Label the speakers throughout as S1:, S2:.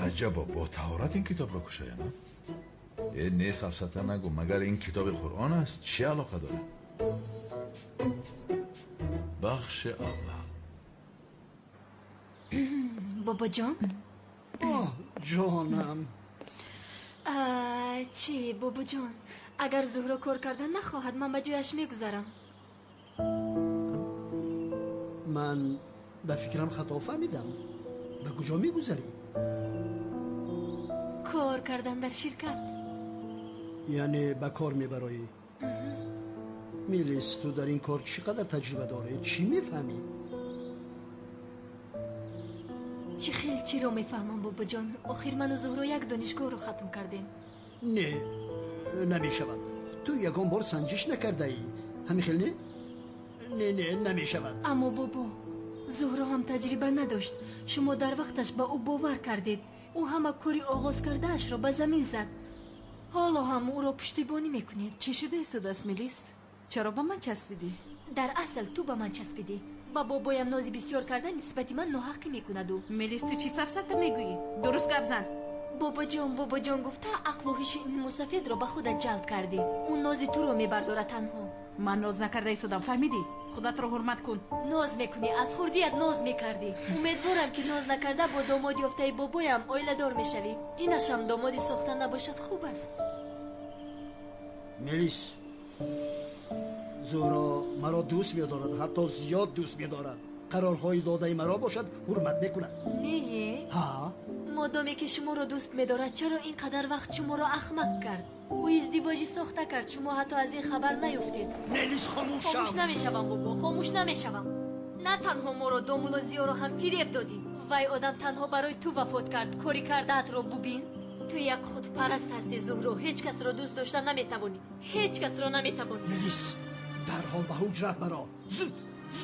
S1: Аҷабо, бо таҳорат ин китобро кушоям? Э, не, сафсата нагӯ, магар ин китоби Қуръон аст? Чӣ алоқа дорад? Бахши аввал.
S2: Бобоҷон?
S3: Оҳ, ҷонам.
S2: Чӣ, бобоҷон, агар Зуҳро кор кардан нахоҳад, ман ба ҷояш мегузарам.
S3: Ман ба фикрам хато фаҳмидам. Ба куҷо мегузарӣ?
S2: Кор кардан дар ширкат.
S3: Яъне ба кор мебароӣ? Мелис, ту дар ин кор чӣ қадар таҷриба дорӣ? Чӣ мефаҳмӣ?
S2: Чӣ хел чиро мефаҳмам, бобоҷон? Охир ману Зуҳро як донишгоҳро хатм кардем.
S3: Не, намешавад. Ту ягон бор санҷиш накардаӣ. Ҳамин хел не? Не, не, намешавад.
S2: Аммо бобо, Зуҳро ҳам таҷриба надошт. Шумо дар вақташ ба ӯ бовар кардед. Ӯ ҳама кори оғоз кардаашро ба замин зад. Ҳоло ҳам ӯро пуштибонӣ мекунед.
S4: Чӣ шуда истодааст, Мелис? Чаро ба ман часпидӣ?
S2: Дар асл ту ба ман часпидӣ. Ба бобоям нози бисёр карда нисбати ман ноҳаққӣ мекунад ӯ.
S4: Мелис, ту чӣ сафсата мегӯӣ? Дуруст гап зан.
S2: Бобоҷон, бобоҷон гуфта ақлу ҳуши ин мусафедро ба худат ҷалб кардӣ. Ӯ нози туро мебардорад танҳо.
S4: Ман ноз накарда истодам, фаҳмидӣ? Худатро ҳурмат кун.
S2: Ноз мекунӣ, аз хурдият ноз мекардӣ. Умедворам, ки ноз накарда бо домоди ёфтаи бобоям оиладор мешавӣ. Инашам домоди сохта набошад хуб аст.
S3: Мелис, Зуҳро маро дӯст медорад, ҳатто зиёд дӯст медорад. Қарорҳои додаи маро бошад ҳурмат мекунад.
S2: Не?
S3: Ҳа.
S2: Модоме ки шуморо дӯст медорад, чаро ин қадар вақт шуморо ахмақ кард? Ӯ издивоҷи сохта кард, шумо ҳатто аз ин хабар наёфтед.
S3: Мелис, хомӯш шав.
S2: Хомӯш намешавам, бобо, хомӯш намешавам. На танҳо моро, домулло Зиёро ҳам фиреб додӣ. Вай одам танҳо барои ту вафот кард. Кори кардаатро бубин. Ту як худпараст ҳастӣ, Зуҳро. Ҳеҷ касро дӯст дошта наметавонӣ. Ҳеҷ касро наметавонӣ.
S3: Мелис, дарҳол ба ҳуҷрат маро. Зуд,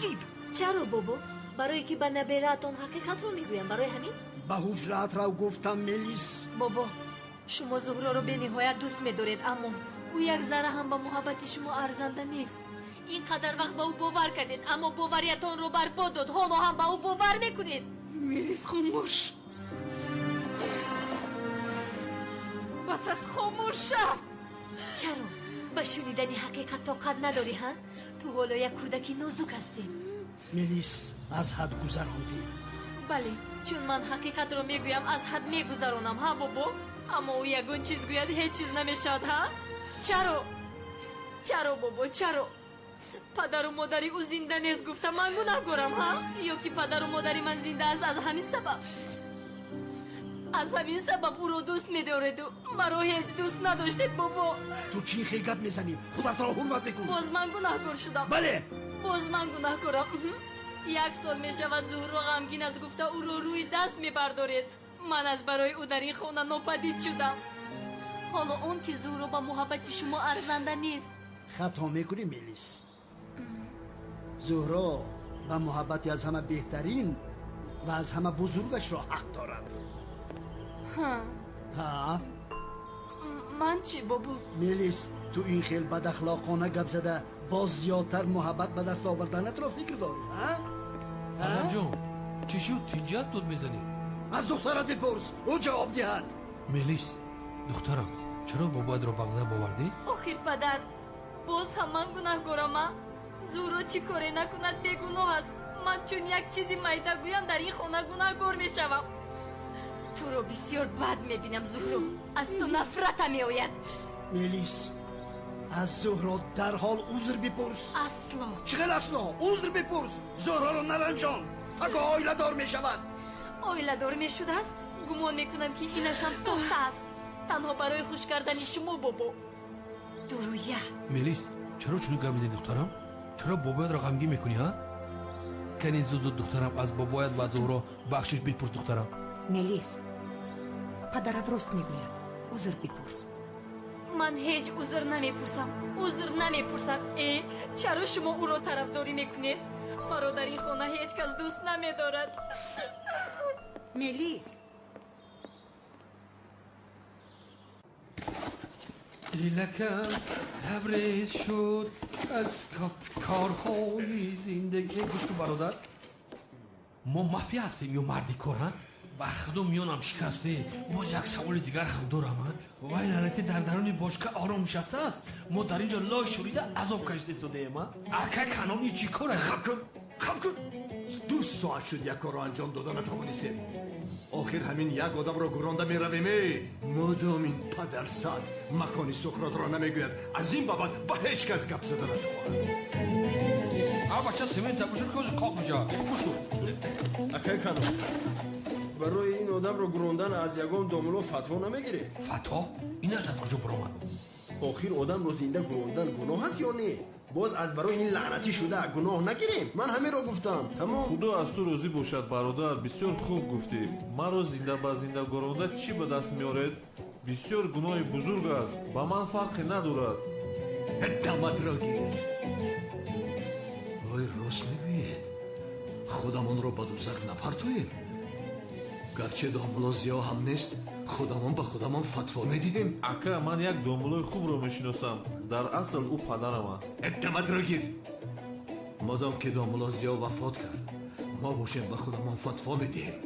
S3: зуд.
S2: Чаро, бобо? Барое ки ба набераатон ҳақиқатро мегӯям, барои ҳамин?
S3: Ба ҳуҷраат рав гуфтам, Мелис.
S2: Бобо, шумо Зуҳроро бениҳоят дӯст медоред, аммо ӯ як зарра ҳам ба муҳаббати шумо арзанда нест. Ин қадар вақт ба ӯ бовар кардед, аммо бовариятонро барбод дод. Ҳоло ҳам ба ӯ бовар мекунед.
S4: Мелис, хомӯш. Бас аз хомӯш шав.
S2: Чаро? Ба шунидани ҳақиқат тоқат надорӣ, ҳа? Ту ҳоло як кӯдаки нозук ҳастӣ.
S3: Мелис, аз ҳад гузарондӣ.
S2: Бале, чун ман ҳақиқатро мегӯям, аз ҳад мегузаронам, ҳа, бобо? Аммо ӯ ягон чиз гӯяд, ҳеҷ чиз намешавад, ҳа? Чаро? Чаро, бобо, чаро? Падару модари ӯ зинда нест гуфта ман гунаҳкорам, ҳа? Ё ки падару модари ман зинда аст аз ҳамин сабаб? Аз ҳамин сабаб ӯро дӯст медореду маро ҳеҷ дӯст надоштед, бобо.
S3: Ту чӣ хел гап мезанӣ? Худатро ҳурмат мекун.
S2: Боз ман гунаҳкор шудам.
S3: Бале.
S2: Боз ман гунаҳкорам. Як сол мешавад Зуҳро ғамгин аст гуфта ӯро рӯи даст мебардоред. Ман аз барои ӯ дар ин хона нопадид шудам. Ҳоло он ки Зуҳро ба муҳаббати шумо арзанда нест.
S3: Хато мекунӣ, Мелис. Зуҳро ба муҳаббати аз ҳама беҳтарин ва аз ҳама бузургашро ҳақ дорад.
S2: Ҳа.
S3: Ҳа?
S2: Ман чӣ, бобо?
S3: Мелис, ту ин хел бадахлоқона гап зада боз зиёдтар муҳаббат ба даст оварданатро фикр дорӣ, ҳа?
S5: Падарҷон, чӣ шуд? Тинҷӣ аст дуд мезанӣ?
S3: Аз духтарат бипурс, ӯ ҷавоб диҳад.
S5: Мелис, духтарам, чаро бобоятро ба ғазаб овардӣ?
S2: Охир падар, боз ҳам ман гунаҳкорам, а? Зуҳро чӣ коре накунад бегуноҳ аст. Ман чун як чизи майда гӯям дар ин хона гунаҳкор мешавам. Туро бисёр бад мебинам, Зуҳро. Аз ту нафратам меояд.
S3: Мелис, аз Зуҳро дарҳол узр бипурс.
S2: Асло.
S3: Чӣ хел асло? Узр бипурс. Зуҳроро наранҷон, пагоҳ оиладор мешавад.
S2: Оиладор мешудааст? Гумон мекунам, ки инашам сохта аст. Танҳо барои хуш кардани шумо, бобо. Дурӯя.
S5: Мелис, чаро чунин гап мезанӣ, духтарам? Чаро бобоятро ғамгин мекунӣ, ҳа? Кани зуд зуд, духтарам, аз бобоят ва Зуҳро бахшиш бипурс, духтарам.
S6: Мелис, падарат рост мегӯяд. Узр бипурс.
S2: Ман ҳеҷ узр намепурсам, узр намепурсам. Э, чаро шумо ӯро тарафдорӣ мекунед? Маро дар ин хона ҳеҷ кас дӯст намедорад.
S6: Мелис.
S5: Дилакам табриз шуд, Аз корҳои зиндагӣ. Гӯш кун бародар, мо мафия ҳастем ё марди кор, ҳа? Ба худо миёнам шикасте. Боз як саволи дигар ҳам дорам, ҳа? Вай лаънатӣ дар даруни бошка ором нишастааст. Мо дар ин ҷо лой шӯрида азоб кашида истодаем, ҳа? Акай Канон чӣ кор?
S7: Хаб кун, хаб кун. 2 соат шуд як корро анҷом дода натавонистем. Охир ҳамин як одамро гуронда меравем. Модом ин падарсаг макони Суқротро намегӯяд, аз ин ба баъд ба ҳеҷ кас гап зада натавонад.
S5: А бача семента пушуд, ки қоқ мешавад. Пушуд.
S8: Акай Канон, барои ин одамро гурондан аз ягон домуло фатво намегиред?
S5: Фатво? Инаш аз куҷо баромад?
S8: Охир одамро зинда гурондан гуноҳ аст ё не? Боз аз барои ин лаънатӣ шуда гуноҳ нагирем. Ман ҳаминро гуфтам. Тамом.
S9: Худо аз ту розӣ бошад бародар, бисёр хуб гуфтӣ. Маро зинда ба зинда гуронда чӣ ба даст меоред? Бисёр гуноҳи бузург аст, ба ман фарқе надорад.
S7: Даматро гир. Ой, рост мегӯед, худамонро ба дӯзах напартоем. Гарчи домуло Зиё ҳам нест, худамон ба худамон фатво медиҳем.
S9: Ака, ман як домулои хубро мешиносам. Дар асл ӯ падарам аст.
S7: Даматро гир. Модом ки домуло Зиё вафот кард, мо бошем ба худамон фатво медиҳем.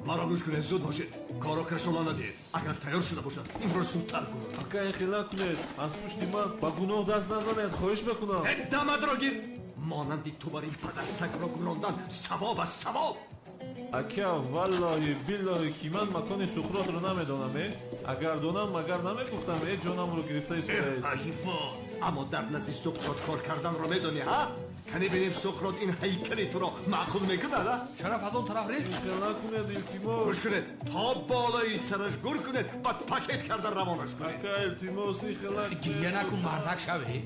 S7: Маро гӯш кунед, зуд бошед, корро кашола надиҳед. Агар тайёр шуда бошад, инро зудтар кунед.
S9: Ака, ин хел накунед. Аз пушти ман ба гуноҳ даст назанед, хоҳиш мекунам.
S7: Даматро гир. Монанди ту бар ин падарсагро гурондан савоб аст, савоб.
S9: Ака, валлоҳи биллоҳи ки ман макони Суқротро намедонам. Агар донам, магар намегуфтам ҷонамро гирифта истодаед.
S7: Ҳайвон, аммо дар назди Суқрот кор карданро медонӣ, ҳа? Кани бинем Суқрот ин ҳайкали туро маъқул мекунад, ҳа?
S5: Шараф аз он тараф рест.
S9: Хел накунед, илтимос.
S7: Гӯш кунед, то болои сараш гур кунед ва пакет карда равонаш кунед.
S9: Ака, илтимос, ин хел накунед.
S5: Гиря накун, мардак шаве.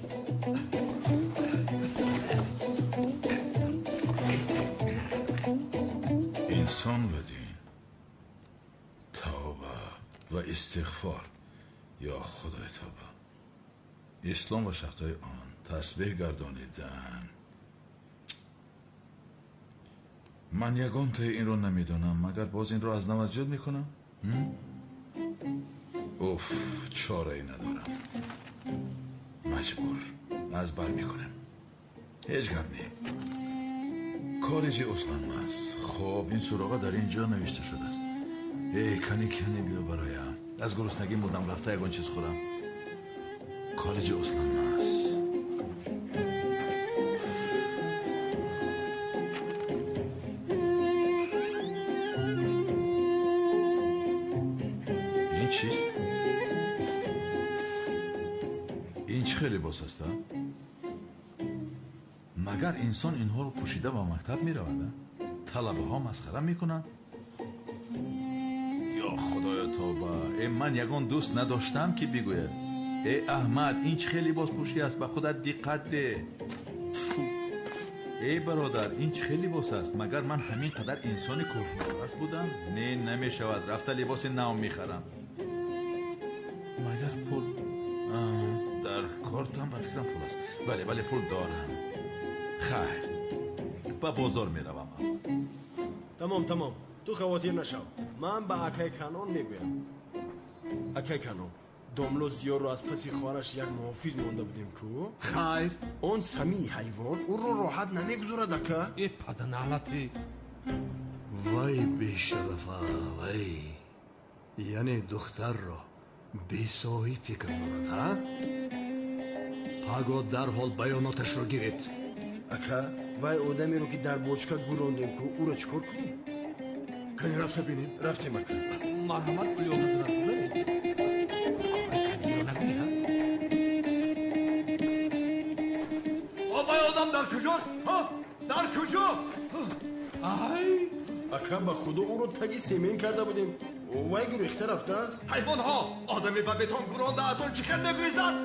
S1: Инсон ва дин, тавба ва истиғфор. Ё Худои тавба. Ислом ва шартҳои он, тасбеҳ гардонидан. Ман ягонтаи инро намедонам, магар боз инро аз нав аз ёд мекунам? Уф, чорае надорам. Маҷбур аз бар мекунам. Ҳеҷ гап не. Коллеҷи Усланмас. Хоб, ин суроға дар ин ҷо навишта шудааст. Эй, кани кани биё бароям. Аз гуруснагӣ мурдам, рафта ягон чиз хӯрам. Коллеҷи Усланмас. Ин чист? Ин чӣ хел либос аст, а? Магар инсон инҳоро пӯшида ба мактаб меравад? Талабаҳо масхара мекунанд? Ё Худоё тавба! Э, ман ягон дӯст надоштам ки бигӯяд: э Аҳмад, ин чӣ хел либоспӯшӣ аст? Ба худат диққат деҳ. Тфу! Эй бародар, ин чӣ хел либос аст? Магар ман ҳамин қадар инсони кӯҳнапараст будам? Не, намешавад. Рафта либоси нав мехарам. Магар пул дар кортам, ба фикрам пул аст. Бале, бале, пул дорам. Хайр, ба бозор меравам.
S8: Тамом, тамом, ту хавотир нашав. Ман ба акай Канон мегӯям. Акай Канон, домло Зиёрро аз паси хоҳараш як муҳофиз монда будем ку?
S7: Хайр,
S8: он самии ҳайвон ӯро роҳат намегузорад, ака.
S5: Э паданалате.
S7: Вай бешарафа, вай. Яъне духтарро бесоҳиб фикр дорад, ҳа? Паго дарҳол баёноташро гиред.
S8: Ака, вай одамеро ки дар бочка гурондем ку, ӯро чӣ кор кунем?
S7: Кани рафта бинем.
S8: Рафтем, ака.
S5: Марҳамат, пулиё ҳазрат, гузаред. Каниро нагӯй, ҳа?
S7: Вай одам дар куҷост? Ҳа? Дар куҷо?
S5: Ай!
S8: Ака, ба худо ӯро таги семен карда будем. Вай гурехта рафтааст.
S7: Ҳайвонҳо! Одаме ба бетон гурондаатон чӣ хел мегурезад?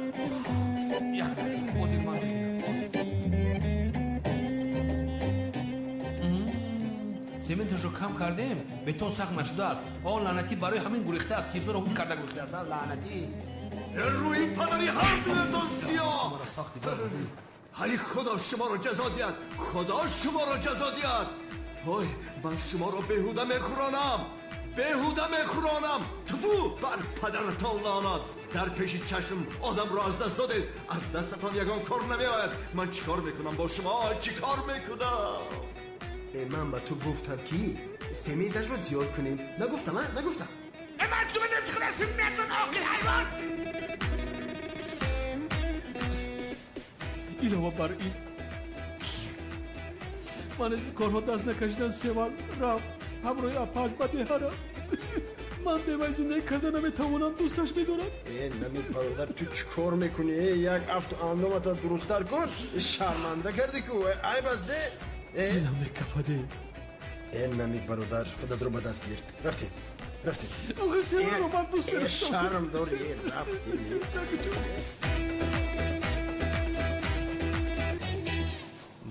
S5: Як лаҳза, ҳозир ман мебинам. Сементашро кам кардем, бетон сахт нашудааст. Он лаънатӣ барои ҳамин гурехтааст, тирзоро ҳук карда гурехтааст. Лаънатӣ.
S7: Рӯи падари ҳар дуятон сиёҳ. Ҳай, Худо шуморо ҷазо диҳад, Худо шуморо ҷазо диҳад. Ой, ман шуморо беҳуда мехӯронам. Беҳуда мехӯронам. Тфу, бар падаратон лаънат. Дар пеши чашм одамро аз даст додед. Аз дастатон ягон кор намеояд. Ман чӣ кор мекунам бо шумо? Чӣ кор мекунам?
S8: Ман ба ту гуфтам, ки сементашро зиёд кунем. Нагуфтам, а? Нагуфтам.
S10: Ман ту медонам чӣ қадар сементон, оқил ҳайвон.
S5: Илова бар ин, ман аз ин корҳо даст накашидан Севал рафт ҳамроҳи апааш ба деҳа рафт. Ман бевай зиндагӣ карда наметавонам, дӯсташ медорам.
S8: Э, Намик бародар, ту чӣ кор мекунӣ? Э, як афту андомата дурусттар кун. Шарманда кардӣ ку, айб аст, де?
S5: Дилам мекафаде.
S8: Э, Намик бародар, худатро ба даст гир. Рафтем, рафтем.
S5: Охир Севалро ман дӯст медоштам.
S8: Шарм дорӣ, рафтем.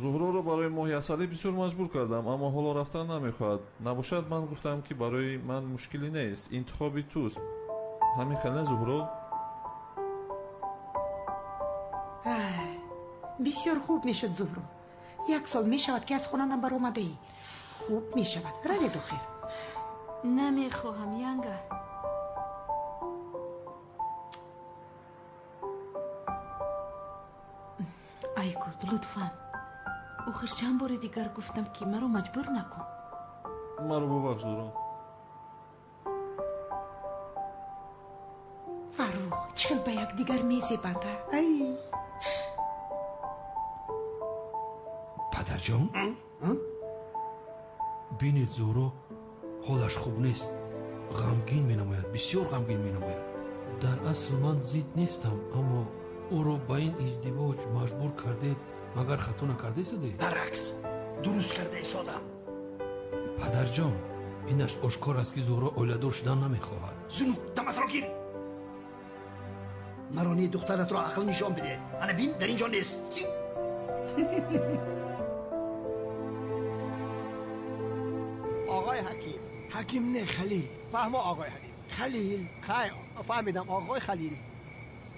S9: Зуҳроро барои моҳи асалӣ бисёр маҷбур кардам, аммо ҳоло рафтан намехоҳад. Набошад, ман гуфтам, ки барои ман мушкилӣ нест, интихоби туст. Ҳамин хел, не, Зуҳро?
S6: Бисёр хуб мешуд, Зуҳро. Як сол мешавад, ки аз хона набаромадаӣ. Хуб мешавад, равед охир.
S4: Намехоҳам, янга. Айгул, лутфан. Охир чанд бори дигар гуфтам, ки маро маҷбур накун.
S9: Маро бубахш, Зуҳро.
S6: Фаррух, чӣ хел ба якдигар мезебанд, ай!
S5: Падарҷон, бинед, Зуҳро ҳолаш хуб нест, ғамгин менамояд, бисёр ғамгин менамояд. Дар асл ман зид нестам, аммо ӯро ба ин издивоҷ маҷбур кардед, магар хато накарда истодаед?
S3: Баръакс, дуруст карда истодам.
S5: Падарҷон, инаш ошкор аст, ки Зуҳро оиладор шудан намехоҳад.
S3: Зунук, даматро гир. Маро не, духтаратро ақл нишон биде. Ана бин, дар ин ҷо нест.
S11: آقای حکیم.
S12: حکیم نه، خلیل.
S11: فهمو آقای حلیم.
S12: خلیل.
S11: خیر، فهمیدم آقای خلیل.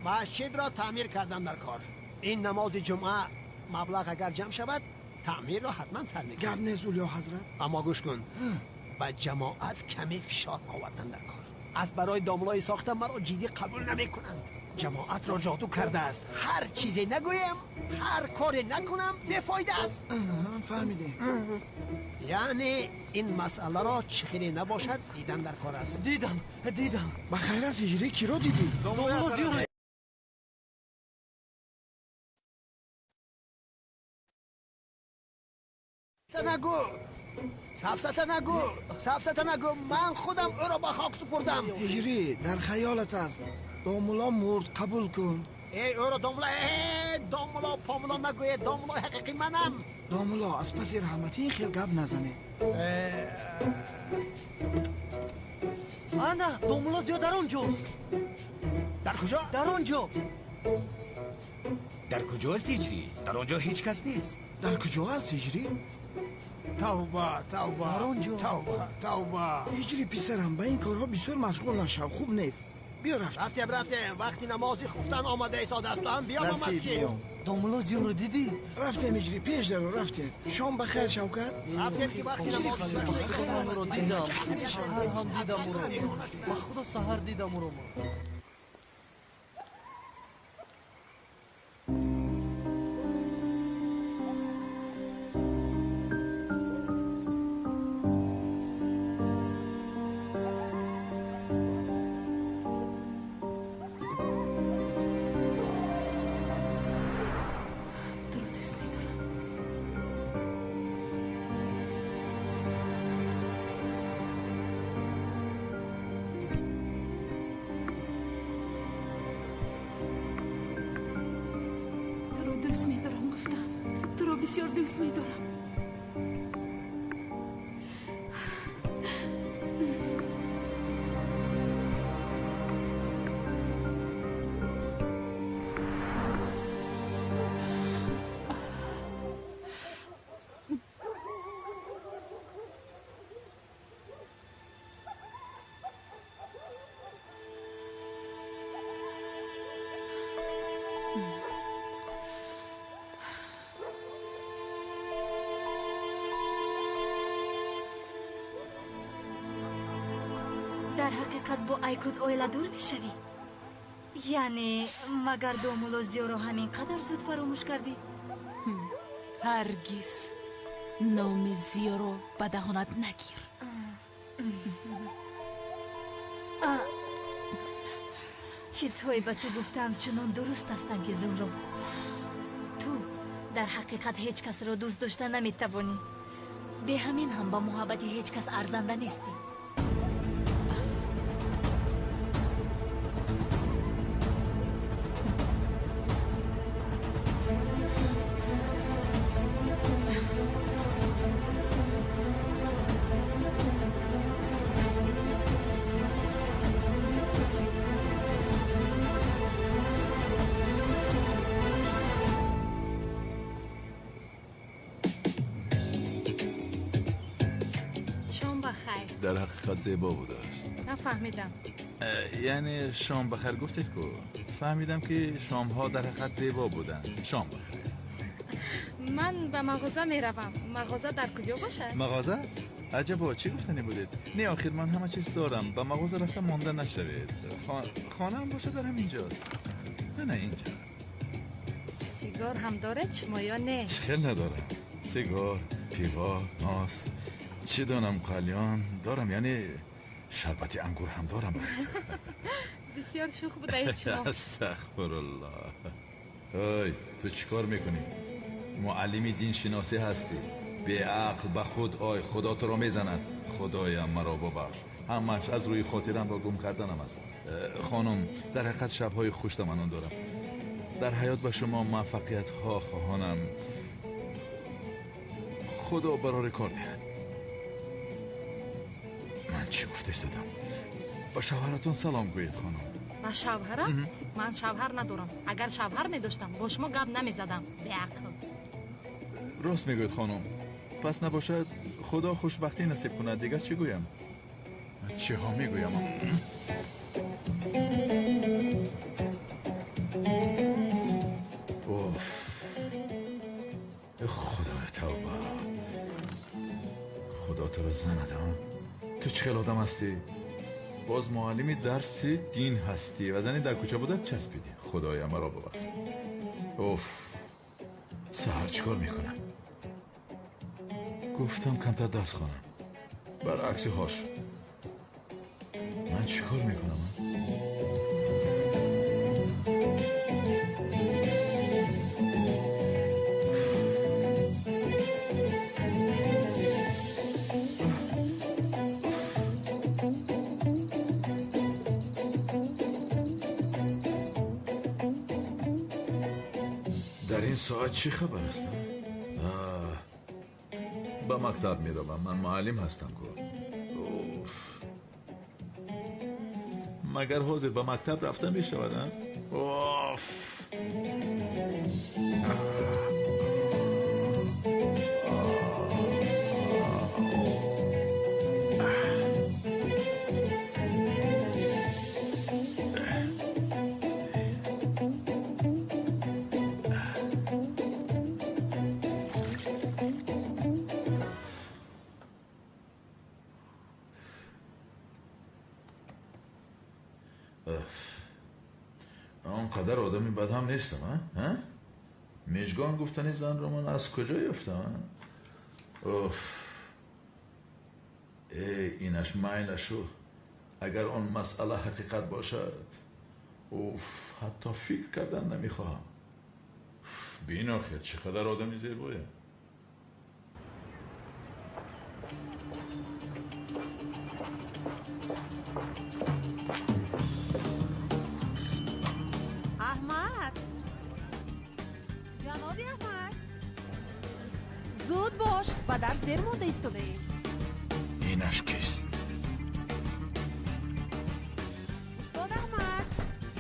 S11: مسجد را تعمیر کردم در کار. این نماز جمعه مبلغ اگر جمع شود تعمیر را حتما سر میکنم.
S12: گپ نیست اولیا حضرت.
S11: اما گوش کن، به جماعت کمی فشار آوردن در کار. از برای داملای ساختم مرا جدی قبول نمیکنند. جماعت را جادو کرده است. هر چیزی نگویم، هر کاری نکنم بفایده است.
S12: فهمیدیم.
S11: یعنی این مسئله را چه خیلی نباشد دیدن در کار است.
S13: دیدم، دیدم.
S12: بخیر از هجری کی رو دیدی؟
S13: داملا زیور.
S11: نگو، سفسطه نگو، سفسطه نگو. من خودم او را به خاک سپردم.
S12: هجری در خیالت است. داملا مرد، قبول کن.
S11: ای او را داملا، ای داملا پاملا نگو، ای داملا حقیقی منم.
S12: داملا از پس رحمتی این خیل گپ نزنه.
S13: انا داملا زیاد در آنجاست.
S11: در کجا؟
S13: در آنجا.
S10: در کجاست هجری؟ در آنجا هیچ کس نیست.
S12: در کجا است هجری؟
S11: توبه، توبه، توبه، توبه.
S12: هجری پسرم، به این کارها بسیار مشغول نشو، خوب نیست. بیا رفتیم.
S11: رفتیم، رفتیم. وقتی نمازی خفتن آمده ایستاده است، تو هم بیا با مسجد.
S13: داملا زیاد رو دیدی؟
S12: رفتیم هجری، پیش در رفتیم. شام بخیر شوکت.
S11: رفتیم که وقتی نماز
S13: خفتن رو دیدم. سحر هم دیدم او رو. با خدا سحر دیدم او رو.
S4: دوست می‌دارم گفتم. تو را بسیار دوست می‌دارم.
S2: Дар ҳақиқат бо Айкут оиладор мешавӣ? Яъне магар домулло Зиёро ҳамин қадар зуд фаромӯш кардӣ?
S4: Ҳаргиз номи Зиёро ба даҳонат нагир.
S2: Чизҳое ба ту гуфтаам чунон дуруст ҳастанд ки Зуҳро, ту дар ҳақиқат ҳеҷ касро дӯст дошта наметавонӣ. Бе ҳамин ҳам ба муҳаббати ҳеҷ кас арзанда нестӣ.
S1: Дар ҳақиқат зебо будааст.
S14: Нафаҳмидам.
S1: Яъне шом бахайр гуфтед ку? Фаҳмидам ки шомҳо дар ҳақиқат зебо буданд. Шом бахайр.
S14: Ман ба мағоза меравам. Мағоза дар куҷо бошад?
S1: Мағоза? Аҷабо, чӣ гуфтанӣ будед? Не, охир ман ҳама чиз дорам. Ба мағоза рафта монда нашавед. Хонаам бошад дар ҳамин ҷост. Ана инҷо.
S14: Сигор ҳам доред шумо ё не?
S1: Чӣ хел надорам. Сигор, пиво, нос, чӣ донам, қалён дорам, яъне шарбати ангур ҳам дорам.
S14: Бисёр шӯх будаед шумо.
S1: Астағфируллоҳ. Ой, ту чӣ кор мекунӣ? Муаллими диншиносӣ ҳастӣ. Беақл ба худ ой, худо туро мезанад. Худоям маро бубахш. Ҳамаш аз рӯи хотирамро гум карданам аст. Хонум, дар ҳақиқат шабҳои хуш таманно дорам. Дар ҳаёт ба шумо муваффақиятҳо хоҳонам. Худо барори кор диҳад. Ман чӣ гуфта истодам? Ба шавҳаратон салом гӯед, хонум.
S14: Ба шавҳарам? Ман шавҳар надорам. Агар шавҳар медоштам, бо шумо гап намезадам. Беақл.
S1: Рост мегӯед, хонум. Пас набошад, худо хушбахтӣ насиб кунад. Дигар чӣ гӯям? Чиҳо мегӯям? Оф, худои тавба, худо туро занад. Ту чӣ хел одам ҳастӣ? Боз муаллими дарси дин ҳастӣ ва зани дар кӯча будат часпидӣ. Худоя маро бубахш. Оф, саҳар чӣ кор мекунам? Гуфтам камтар дарс хонам, баръакси ҳош. Ман чӣ кор мекунам? Дар ин соат чӣ хабар аст? Ба мактаб меравам. Ман муаллим ҳастам ку. Оф, магар ҳозир ба мактаб рафта мешавад? Оф, он қадар одами бад ҳам нестам. Мижгон гуфтани занро ман аз куҷо ёфтам? Оф, эй, инаш майлашу. Агар он масъала ҳақиқат бошад, оф, ҳатто фикр кардан намехоҳам. Бин охир, чӣ қадар одами зебоям.
S15: Аҳмад, ҷаноби Аҳмад, зуд бош, ба дарс дер монда истодаем.
S1: Инаш кист?
S15: Устод Аҳмад.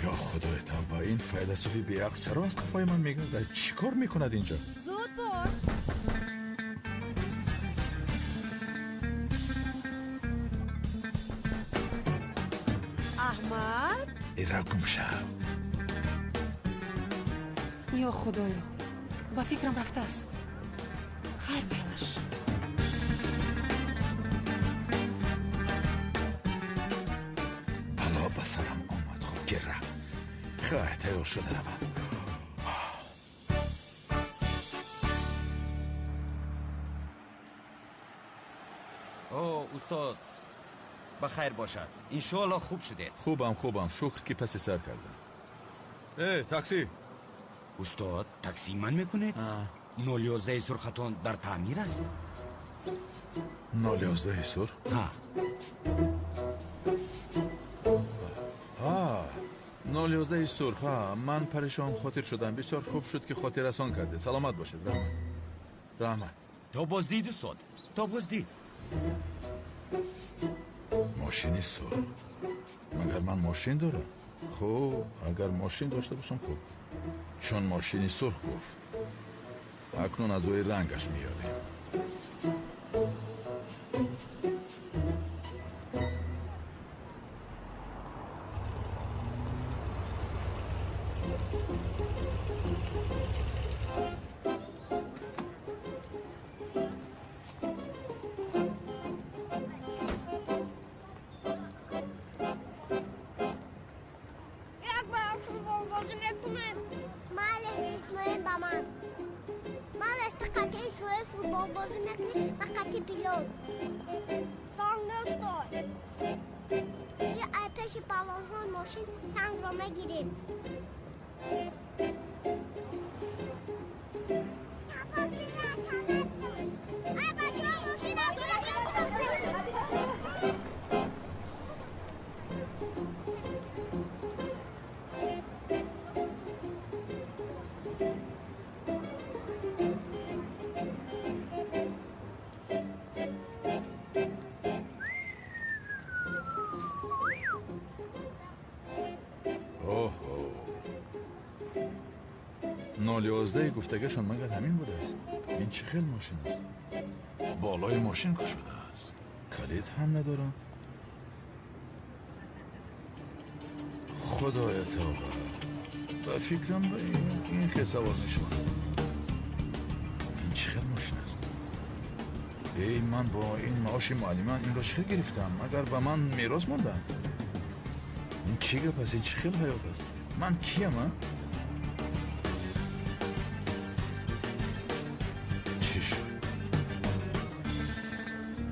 S1: Ё худои тавба, ин файласуфи беақл чаро аз қафои ман мегардад? Чӣ кор мекунад инҷо?
S15: Зуд бош. Аҳмад.
S1: Ира гум шав.
S14: Ё худоё, ба фикрам рафтааст. Хайр майлаш.
S1: Ба сарам омад, хуб ки рафт. Хайр, тайёр шуда равам.
S10: О, устод, ба хайр бошад. Иншоалло хуб шудед.
S1: Хубам, хубам, шукр ки паси сар кардам. Э, такси!
S10: Устод, такси ман мекунед? 011 сурхатон дар таъмир аст?
S1: 011 сурх?
S10: Ҳа.
S1: Ҳа, 011 сурх. Ҳа, ман парешон хотир шудам. Бисёр хуб шуд ки хотиррасон кардед. Саломат бошед. Раҳмат. Раҳмат.
S10: То боздид, устод. То боздид.
S1: Мошини сурх. Магар ман мошин дорам? Хуб, агар мошин дошта бошам хуб. Чун мошини сурх гуфт. Акнун аз рӯи рангаш меёбем.
S16: Як бор футбол бозӣ мекунем. Мале Исмоил ба ман. Малеш ту қати Исмоил футбол бозӣ мекунӣ, ман қати Билол. Санг нестой. Ё ай пеши балонҳои мошин сангро мегирем. Ай бачаҳо, мошин аз
S1: Оҳо. 011 гуфтагашон магар ҳамин будааст? Ин чӣ хел мошин аст? Болои мошин кушодааст. Калид ҳам надорам. Худоя тавба. Ба фикрам ба ин хел савор мешавам. Ин чӣ хел мошин аст? Эй, ман бо ин маоши муаллиман инро чӣ хел гирифтам? Магар ба ман мерос монданд? Ин чӣ гап аст? Ин чӣ хел ҳаёт аст? Ман киям, а? Чӣ шуд?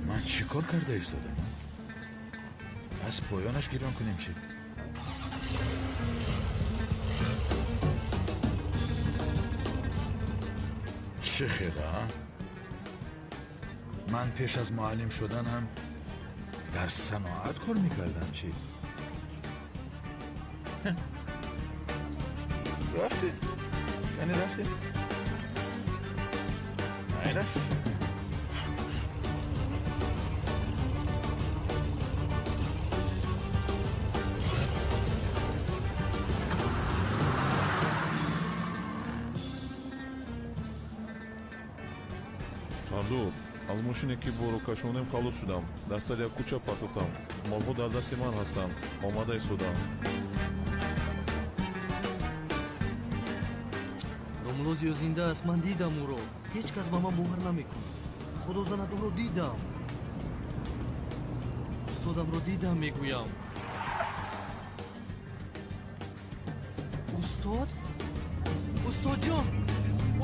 S1: Ман чӣ кор карда истодам? Аз поёнаш гирон кунем чӣ? Чӣ хел, а? Ман пеш аз муаллим шуданам дар саноат кор мекардам, чӣ? Рафтем. Яъне рафтем. Ай, рафтем.
S9: Сардор, аз мошине ки боро кашонем халос шудам. Дар сари як кӯча партофтам. Молҳо дар дасти ман ҳастанд. Омада истодам.
S13: Домло Зиё зинда аст, ман дидам ӯро. Ҳеҷ кас ба ман бовар намекунад. Худо занад, ӯро дидам. Устодамро дидам, мегӯям. Устод? Устодҷон!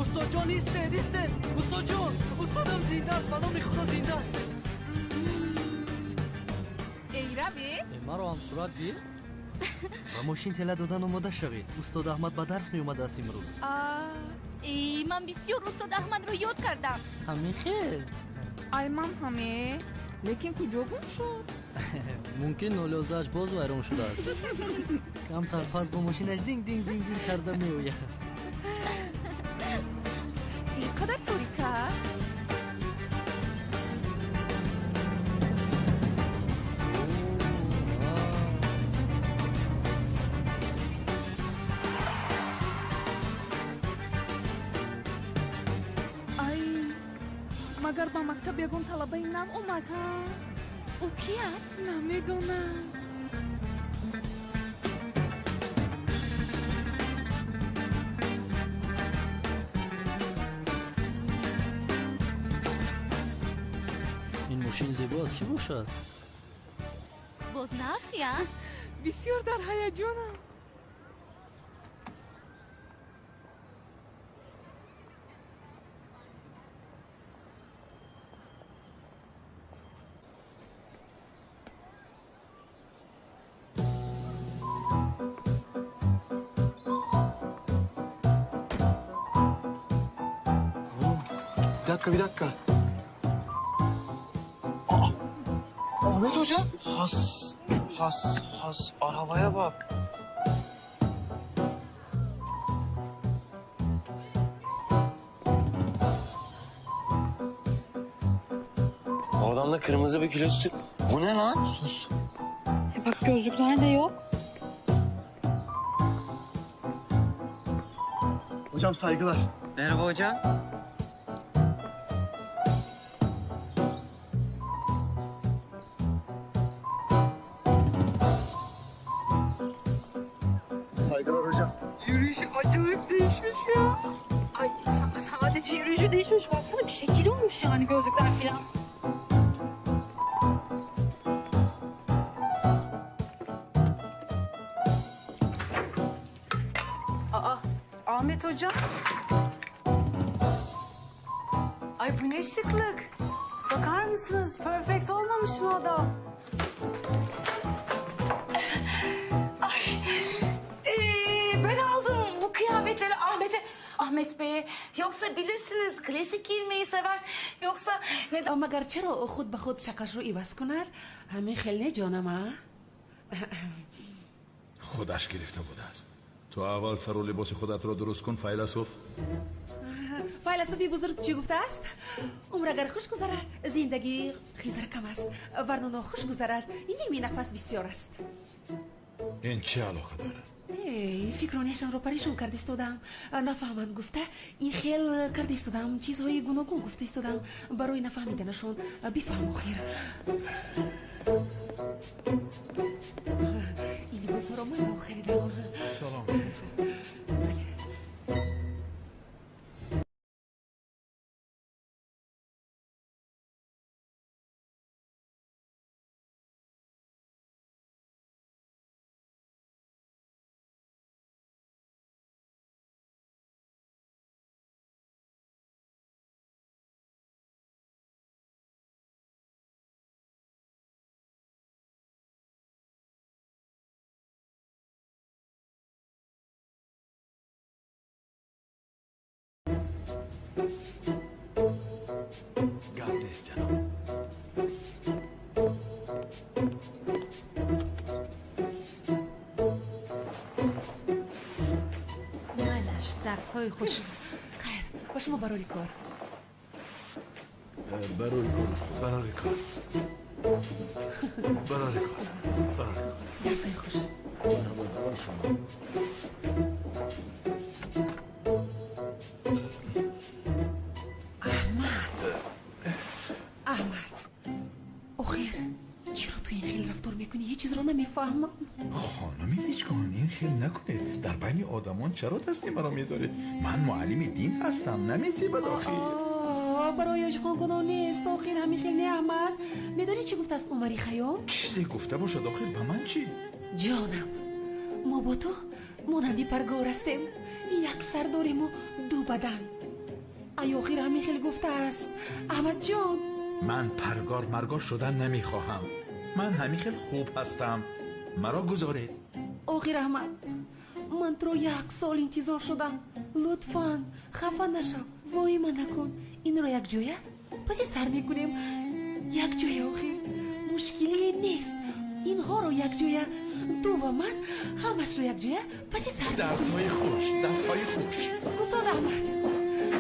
S13: Устодҷон, истед, истед! Устодҷон! Устодам зинда аст, ба номи Худо зинда аст.
S15: Эй, раве?
S13: Маро ҳам сурат гир. Ба мошин тела додан омода шавед. Устод Аҳмад ба дарс меомадааст имрӯз.
S14: Эй, ман бисёр устод Аҳмадро ёд кардам.
S13: Ҳамин хел.
S15: Ай, ман ҳаме. Лекин куҷо гум шуд?
S13: Мумкин 011 боз вайрон шудааст. Камтар пас бо мошинаш динг динг динг динг карда меояд.
S15: Ин қадар торик аст. Ай, магар ба мактаб ягон талабаи нав омад, ҳа?
S14: Ӯ ки аст?
S15: Намедонам.
S13: Ин мошин зебо аст, чӣ бошад?
S14: Боз нафт, я?
S15: Бисёр дар ҳаяҷонам.
S17: Bir dakika. Aa, Ahmet Hoca.
S18: Has, has, has. Arabaya bak.
S19: Oradan da kırmızı bir külüstür. Bu ne lan?
S17: Sus.
S20: Bak gözlükler de yok.
S17: Hocam saygılar.
S18: Merhaba hocam.
S17: Saygılar hocam.
S20: Yürüyüşü acayip değişmiş ya. Ay sadece yürüyüşü değişmiş. Baksana bir şekil olmuş yani gözlükler falan.
S4: Aa, Ahmet Hocam. Ay bu ne şıklık. Bakar mısınız? Perfect olmamış mı adam?
S2: Ay, ben aldım bu kıyafetleri Ahmet'e, Ahmet Bey'e. Yoksa bilirsiniz klasik giyinmeyi sever. Yoksa ne...
S4: Магар чаро худ ба худ шаклашро иваз кунад? Ҳамин хел не ҷонам, а?
S1: Худаш гирифта будааст. Ту аввал сару либоси худатро дуруст кун, файласуф.
S4: Файласуфи бузург чӣ гуфтааст? Умр агар хуш гузарад, зиндагӣ хизр кам аст. Варно нохуш гузарад, ними нафас бисёр аст.
S1: Ин чӣ алоқа дорад?
S4: Эй, фикронешонро парешон карда истодам. Нафаҳманд гуфта, ин хел карда истодам, чизҳои гуногун гуфта истодам. Барои нафаҳмиданашон бифаҳм охир. Ин либосҳоро ман нав харидам.
S1: Салом. Гап нест, ҷаноб.
S14: Майлаш, дарсҳои хуш.
S4: Хайр, ба шумо барори кор.
S7: Барори кор, устод.
S1: Барори кор. Барори кор. Барори кор.
S4: Дарсҳои хуш.
S7: Марҳамат, аввал шумо.
S4: Аҳмад, охир чиро ту ин хел рафтор мекунӣ? Ҳеҷ чизро намефаҳмам.
S1: Хонуми Мичгон, ин хел накунед. Дар байни одамон чаро дасти маро медоред? Ман муаллими дин ҳастам, намезебад охир.
S4: Барои ошиқонкунон нест охир, ҳамин хел не, Аҳмад. Медонӣ чӣ гуфтааст Умари Хайём?
S1: Чизе гуфта бошад охир, ба ман чӣ?
S4: Ҷонам, мо бо ту монанди паргор ҳастем. Як сар дорему ду бадан. Ай охир ҳамин хел гуфтааст Аҳмадҷон.
S1: Ман паргор маргор шудан намехоҳам. Ман ҳамин хел хуб ҳастам. Маро гузоред.
S4: Охир Аҳмад, ман туро як сол интизор шудам. Лутфан хафа нашав, воима накун. Инро якҷоя паси сар мекунем. Якҷоя охир мушкилие нест. Инҳоро якҷоя, ту ва ман ҳамашро якҷоя паси сар.
S1: Дарсҳои хуш, дарсҳои хуш.
S4: Устод Аҳмад,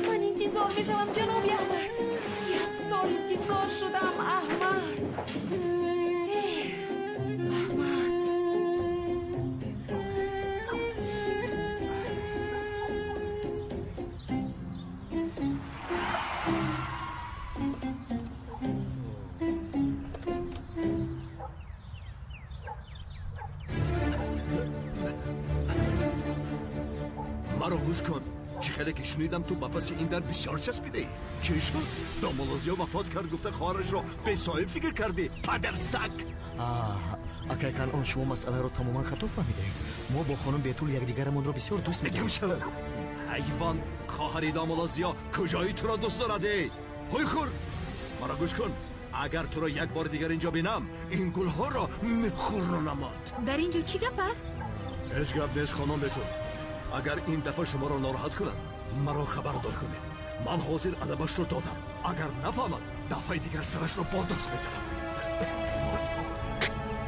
S4: ман интизор мешавам, ҷаноби Аҳмад. Як сол интизор шудам, Аҳмад. Аҳмад.
S7: Маро гӯш кун. Чӣ хеле ки шунидам, ту ба паси ин дар бисёр часпидаӣ. Чӣ шуд? Домолозиё вафот кард, гуфта хоҳарашро бесоҳиб фикр кардӣ, падарсаг.
S21: Акай Канъон, шумо масъаларо тамоман хато фаҳмидаед. Мо бо хонум Бетул якдигарамонро бисёр дӯст медорем.
S7: Мекушам. Ҳайвон, хоҳари домулло Зиё куҷои туро дӯст дорад, эй? Ҳой хур! Маро гӯш кун. Агар туро як бори дигар инҷо бинам, ин гулҳоро мехӯронамат.
S4: Дар ин ҷо чӣ гап аст?
S7: Ҳеҷ гап нест, хонум Бетул. Агар ин дафъа шуморо нороҳат кунад, маро хабардор кунед. Ман ҳозир адабашро додам. Агар нафаҳмад, дафъаи дигар сарашро бо даст метарам.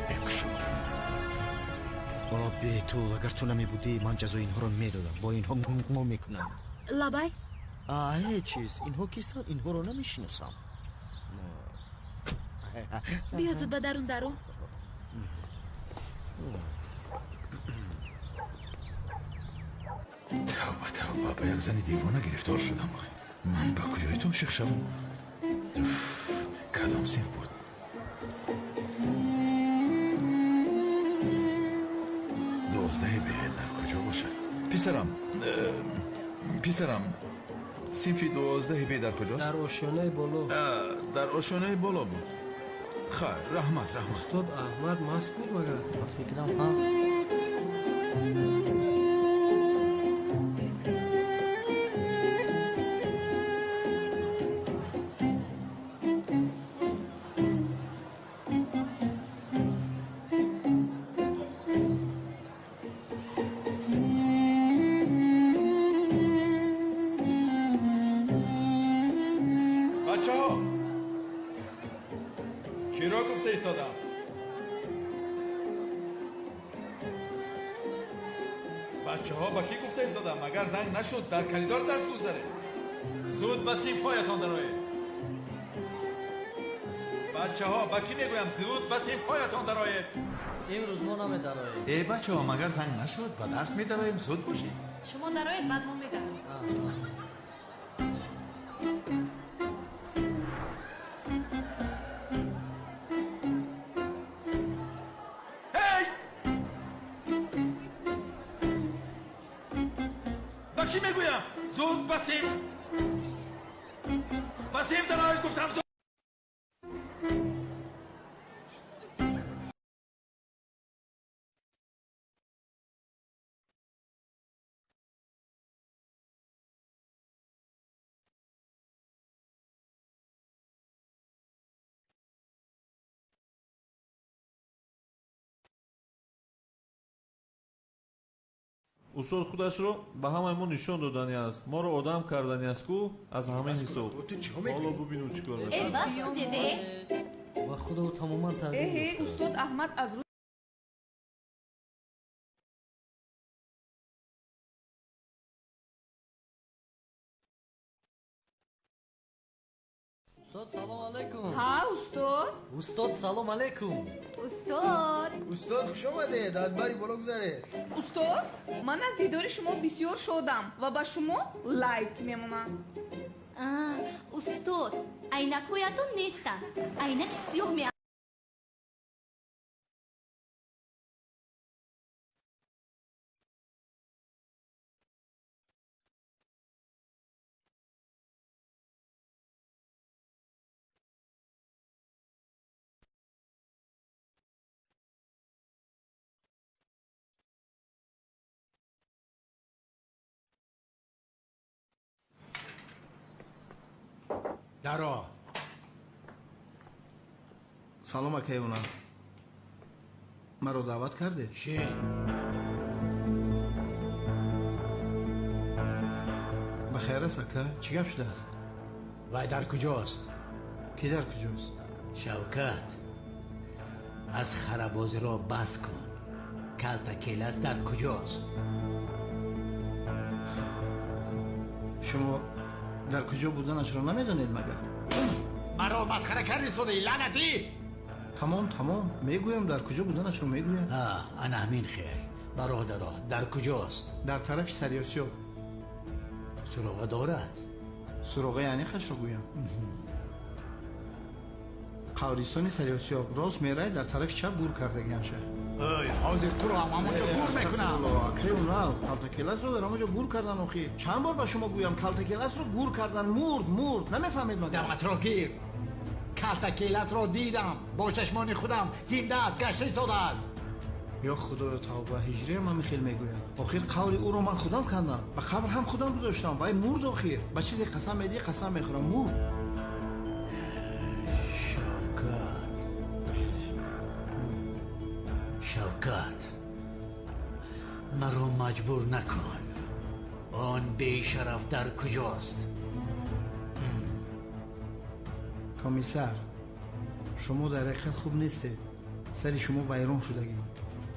S7: Мекушам.
S21: О, Бетул, агар ту намебудӣ, ман ҷазои инҳоро медодам. Бо инҳо мо мекунам.
S4: Лабай?
S21: Ҳеҷ чиз. Инҳо кистанд? Инҳоро намешиносам.
S4: Биё зуд ба дарун даро.
S1: Тавба, тавба, ба як зани девона гирифтор шудам. Охи ман ба куҷои ту ошиқ шавам? Кадом синф буд? 12 б дар куҷо бошад? Писарам, писарам, синфи 12 б дар куҷост?
S13: Дар ошёнаи боло.
S1: Дар ошёнаи боло буд. Хайр, раҳмат, раҳмат.
S13: Устод Аҳмад маст буд магар?
S22: Ба фикрам, ҳа.
S1: Бачаҳо, киро гуфта истодам? Бачаҳо, ба кӣ гуфта истодам? Агар занг нашуд, дар коридор дарс гузаред. Зуд ба синфҳоятон дароед. Бачаҳо, ба кӣ мегӯям? Зуд ба синфҳоятон дароед.
S13: Имрӯз мо намедароем.
S1: Э, бачаҳо, магар занг нашуд, ба дарс медароем. Зуд бошед.
S14: Шумо дароед, баъд мо медароем.
S1: Ба кӣ мегӯям? Зуд ба синф, ба синф дароед, гуфтам, зуд.
S9: Устод худашро ба ҳамаи мо нишон додани аст, моро одам кардани аст ку аз ҳамин ҳисоб. Ҳоло бубинем чӣ кор
S4: Э,
S9: мекунад.
S4: бас кунед, э.
S13: Ва худо тамоман тағйир
S23: Эҳе,
S13: ёфтааст.
S23: устод Аҳмад аз
S13: Устод, салом алайкум.
S23: Ҳа, устод.
S13: Устод, салом алайкум.
S4: Устод.
S17: Устод, хуш омадед, аз бари боло гузаред.
S23: Устод, ман аз дидори шумо бисёр шодам ва ба шумо лайк мемонам.
S4: Устод, айнакҳоятон нестанд. Айнаки сиёҳ ме
S11: Даро.
S12: Салом, акай Унал. Маро даъват кардед?
S11: Шин.
S12: Ба хайр аст, ака? Чӣ гап шудааст?
S11: Вай дар куҷост?
S12: Кӣ дар куҷост?
S11: Шавкат, масхарабозиро бас кун. Калта келас дар куҷост?
S12: Шумо дар куҷо буданашро намедонед магар?
S11: Маро масхара кардӣ, содаи лаънатӣ!
S12: Тамом, тамом, мегӯям, дар куҷо буданашро мегӯям.
S11: Ана ҳамин хел. Бародаро, дар куҷост?
S12: Дар тарафи Сариосиёб.
S11: Суроға дорад?
S12: Суроғаи аниқашро гӯям? Қабристони Сариосиёб рост мерай, дар тарафи чап гур кардагиамша.
S11: Ой, ҳозир туро ҳам ҳамонҷо гур мекунам.
S12: Акай Унал, калтакеласро дар ҳамонҷо гур кардан охир. Чанд бор ба шумо гӯям, калтакеласро гур кардан, мурд, мурд. Намефаҳмед магар?
S11: Даматро гир. Калтакелатро дидам бо чашмони худам. Зинда аст, гашта истодааст.
S12: Ё худоё, тавба, ҳиҷриям ҳамин хел мегӯяд. Охир қаври ӯро ман худам кандам, ба қабр ҳам худам гузоштам. Вай мурд. Охир ба чизе қасам медиҳӣ, қасам мехӯрам, мурд.
S11: Шавкат, Шавкат, маро маҷбур накун. Он бешараф дар куҷост?
S12: Комиссар, шумо дар ҳақиқат хуб нестед. Сари шумо вайрон шудагӣ.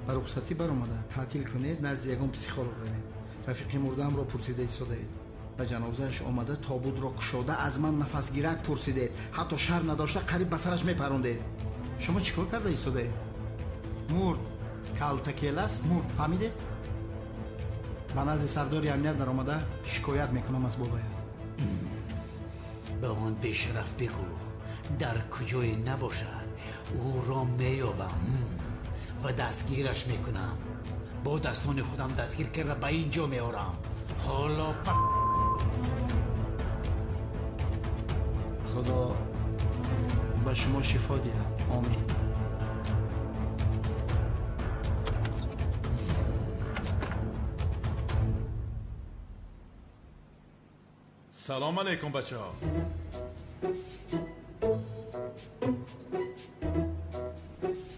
S12: Ба рухсатӣ баромада таътил кунед, назди ягон психолог равед. Рафиқи мурдаамро пурсида истодаед. Ба ҷанозааш омада тобутро кушода аз ман нафасгирак пурсидед. Ҳатто шарм надошта қариб ба сараш мепарондед. Шумо чӣ кор карда истодаед? Мурд, калтакелас мурд, фаҳмидед? Ба назди сардори амният даромада шикоят мекунам аз болоят.
S11: Ба он бешараф бигӯ, дар куҷое набошад, ӯро меёбам ва дастгираш мекунам. Бо дастони худам дастгир карда ба ин ҷо меорам. Ҳоло
S12: Худо ба шумо шифо диҳад. Омин.
S1: Салом алейкум, бачаҳо.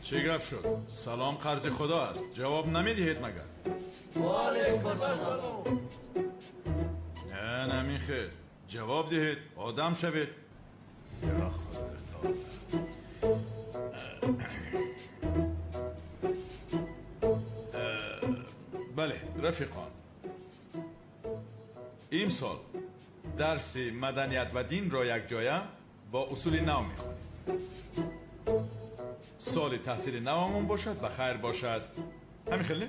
S1: Чӣ гап шуд? Салом қарзи худо аст. Ҷавоб намедиҳед магар?
S13: Ваалейкум ассалом.
S1: Не, намин хел. Ҷавоб диҳед, одам шавед. Ё худо. Бале, рафиқон. Имсол дарси маданият ва динро якҷоя бо усули нав мехонем. Соли таҳсили навамон бошад, ба хайр бошад. Ҳамин хел не?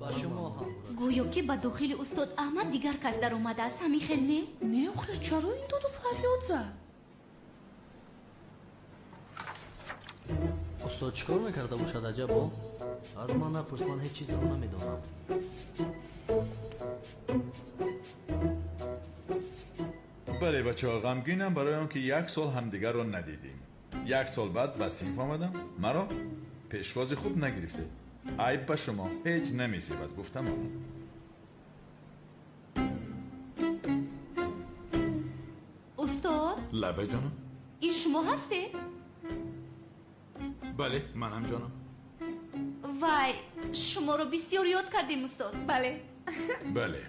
S13: Ба шумо ҳам.
S6: Гӯё ки ба дохили устод Аҳмад дигар кас даромадааст. Ҳамин хел не?
S4: Не, охир чаро ин доду фарёд зад?
S13: Устод чӣ кор мекарда бошад аҷабо? Аз ман напурс, ман ҳеҷ чизро намедонам.
S1: Бале, бачаҳо, ғамгинам барои он ки як сол ҳамдигарро надидем. Як сол баъд ба синф омадам, маро пешвози хуб нагирифтед. Айб ба шумо ҳеҷ намезебад, гуфтам омад.
S6: Устод?
S1: Лабе ҷонам.
S6: Ин шумо ҳастед?
S1: Бале, манам ҷонам.
S6: Вай, шуморо бисёр ёд кардем, устод.
S23: Бале.
S1: Бале,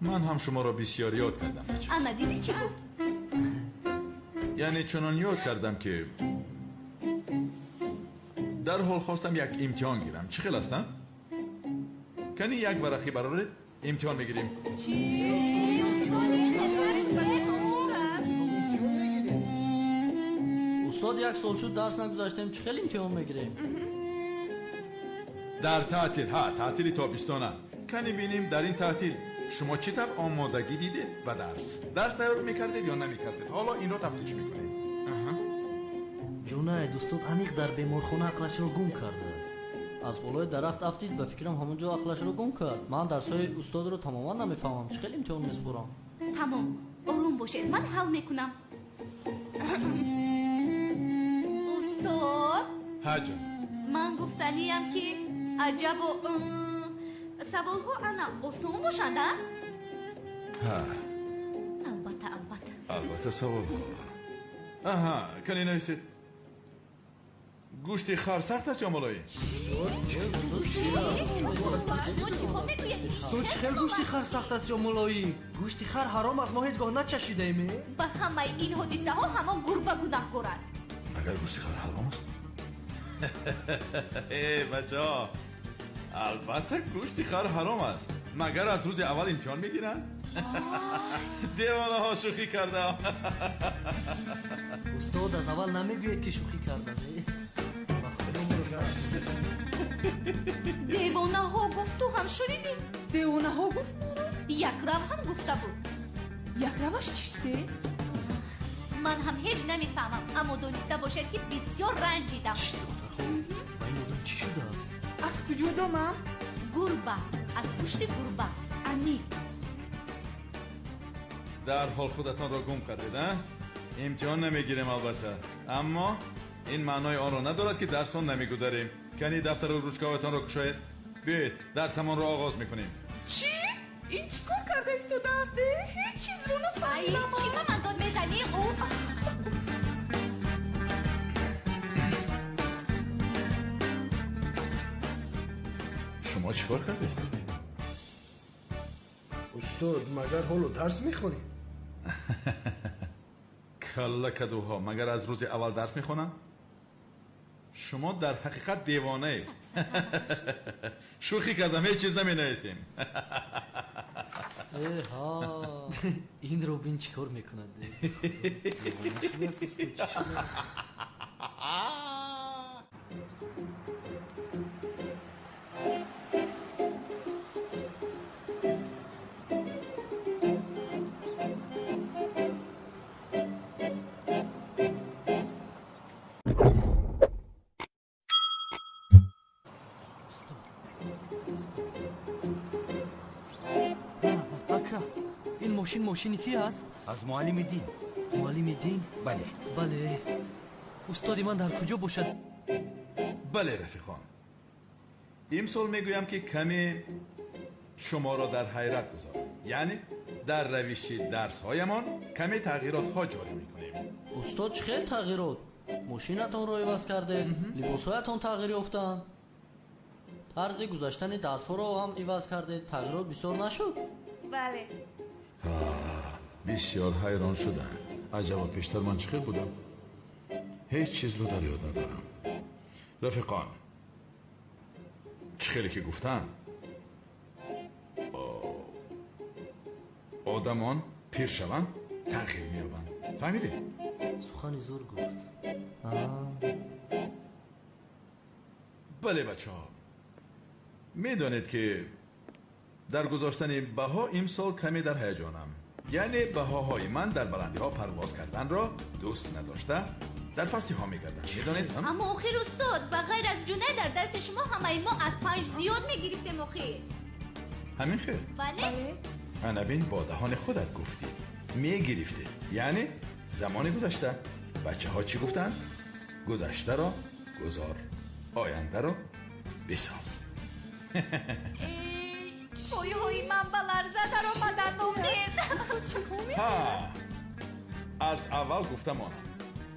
S1: ман ҳам шуморо бисёр ёд кардам, бача.
S6: Ана, дидӣ чӣ гуфт?
S1: Яъне чунон ёд кардам ки дарҳол хостам як имтиҳон гирам. Чӣ хел аст, а? Кани як варақӣ бароред, имтиҳон мегирем.
S13: Устод, як сол шуд дарс нагузаштем, чӣ хел имтиҳон мегирем?
S1: Дар таътил, ҳа, таътили тобистона. Кани бинем дар ин таътил шумо чӣ тавр омодагӣ дидед ба дарс? Дарс тайёр мекардед ё намекардед? Ҳоло инро тафтиш мекунем.
S13: Ҷунайд, устод аниқ дар беморхона ақлашро гум кардааст. Аз болои дарахт афтид, ба фикрам ҳамон ҷо ақлашро гум кард. Ман дарсҳои устодро тамоман намефаҳмам. Чӣ хел имтиҳон месупорам?
S6: Тамом, ором бошед, ман ҳал мекунам. Устод?
S1: Ҳа, ҷон.
S6: Ман гуфтаниям ки аҷабо саволҳо ана осон бошанд, а?
S1: Ҳа.
S6: Албатта, албатта.
S1: Албатта саволҳо. Аҳа, кани нависед. Гӯшти хар сахт аст ё молоим?
S13: Устод, чӣ хел гӯшти хар сахт аст ё молоим? Гӯшти хар ҳаром аст, мо ҳеҷ гоҳ начашидаем.
S6: Ба ҳамаи ин ҳодисаҳо ҳамон гурба гунаҳкор аст.
S1: Агар гӯшти хар ҳаром аст? Э, бачаҳо, албатта гӯшти хар ҳаром аст. Магар аз рӯзи аввал имтиҳон мегиранд? Девонаҳо, шӯхӣ кардам.
S13: Устод, аз аввал намегӯед ки шӯхӣ кардам.
S6: Девонаҳо гуфт, ту ҳам шунидӣ?
S4: Девонаҳо гуфт моро?
S6: Якрав ҳам гуфта буд.
S4: Якраваш чисте?
S6: Ман ҳам ҳеҷ намефаҳмам, аммо дониста бошед ки бисёр ранҷидам.
S13: Духтарҳо, ба ин одам чӣ шудааст?
S23: Аз куҷо донам?
S6: Гурба, аз пушти гурба. Аниқ.
S1: Дарҳол худатонро гум кардед, а? Имтиҳон намегирем албатта, аммо ин маънои онро надорад ки дарсон намегузарем. Кани дафтару ручкаҳоятонро кушоед. Биёед дарсамонро оғоз мекунем.
S23: Чӣ? Ин чӣ кор карда истодааст? Ҳеҷ чизро нафаҳмидам.
S6: Чӣ ба ман дод мезанӣ? Уф!
S1: Шумо чӣ кор карда истодед?
S17: Устод, магар ҳоло дарс мехонед?
S1: Калла кадуҳо, магар аз рӯзи аввал дарс мехонам? Шумо дар ҳақиқат девонаед. Шӯхӣ кардам, ҳеҷ чиз наменависем.
S13: Эҳа, инро бин чӣ кор мекунад. Ин мошин мошини ки аст?
S10: Аз муаллими дин.
S13: Муаллими дин?
S10: Бале.
S13: Бале. Устоди ман дар куҷо бошад?
S1: Бале, рафиқон. Имсол мегӯям ки каме шуморо дар ҳайрат гузорам. Яъне дар равиши дарсҳоямон каме тағйиротҳо ҷорӣ мекунем.
S13: Устод, чӣ хел тағйирот? Мошинатонро иваз кардед, либосҳоятон тағйир ёфтанд, тарзи гузаштани дарсҳоро ҳам иваз кардед. Тағйирот бисёр нашуд?
S6: Бале.
S1: Бисёр ҳайрон шудам. Аҷаба, пештар ман чӣ хел будам? Ҳеҷ чизро дар ёд надорам. Рафиқон, чӣ хеле ки гуфтам, одамон пир шаванд, тағйир меёбанд. Фаҳмидед?
S13: Сухани зур гуфт.
S1: Бале, бачаҳо, медонед ки дар гузоштани баҳо имсол каме дар ҳаяҷонам. Яъне баҳоҳои ман дар баландиҳо парвоз карданро дӯст надошта, дар пастиҳо мегарданд. Медонед?
S6: Аммо охир устод, ба ғайр аз ҷунай дар дасти шумо ҳамаи мо аз 5 зиёд мегирифтем охир.
S1: Ҳамин хел?
S6: Бале.
S1: Ана бин, бо даҳони худат гуфтӣ. Мегирифтед. Яъне замони гузашта. Бачаҳо чӣ гуфтанд? Гузаштаро гузор, ояндаро бисоз.
S6: Пойҳои ман ба ларза даромаданд охир.
S1: Ҳа, аз аввал гуфта монам,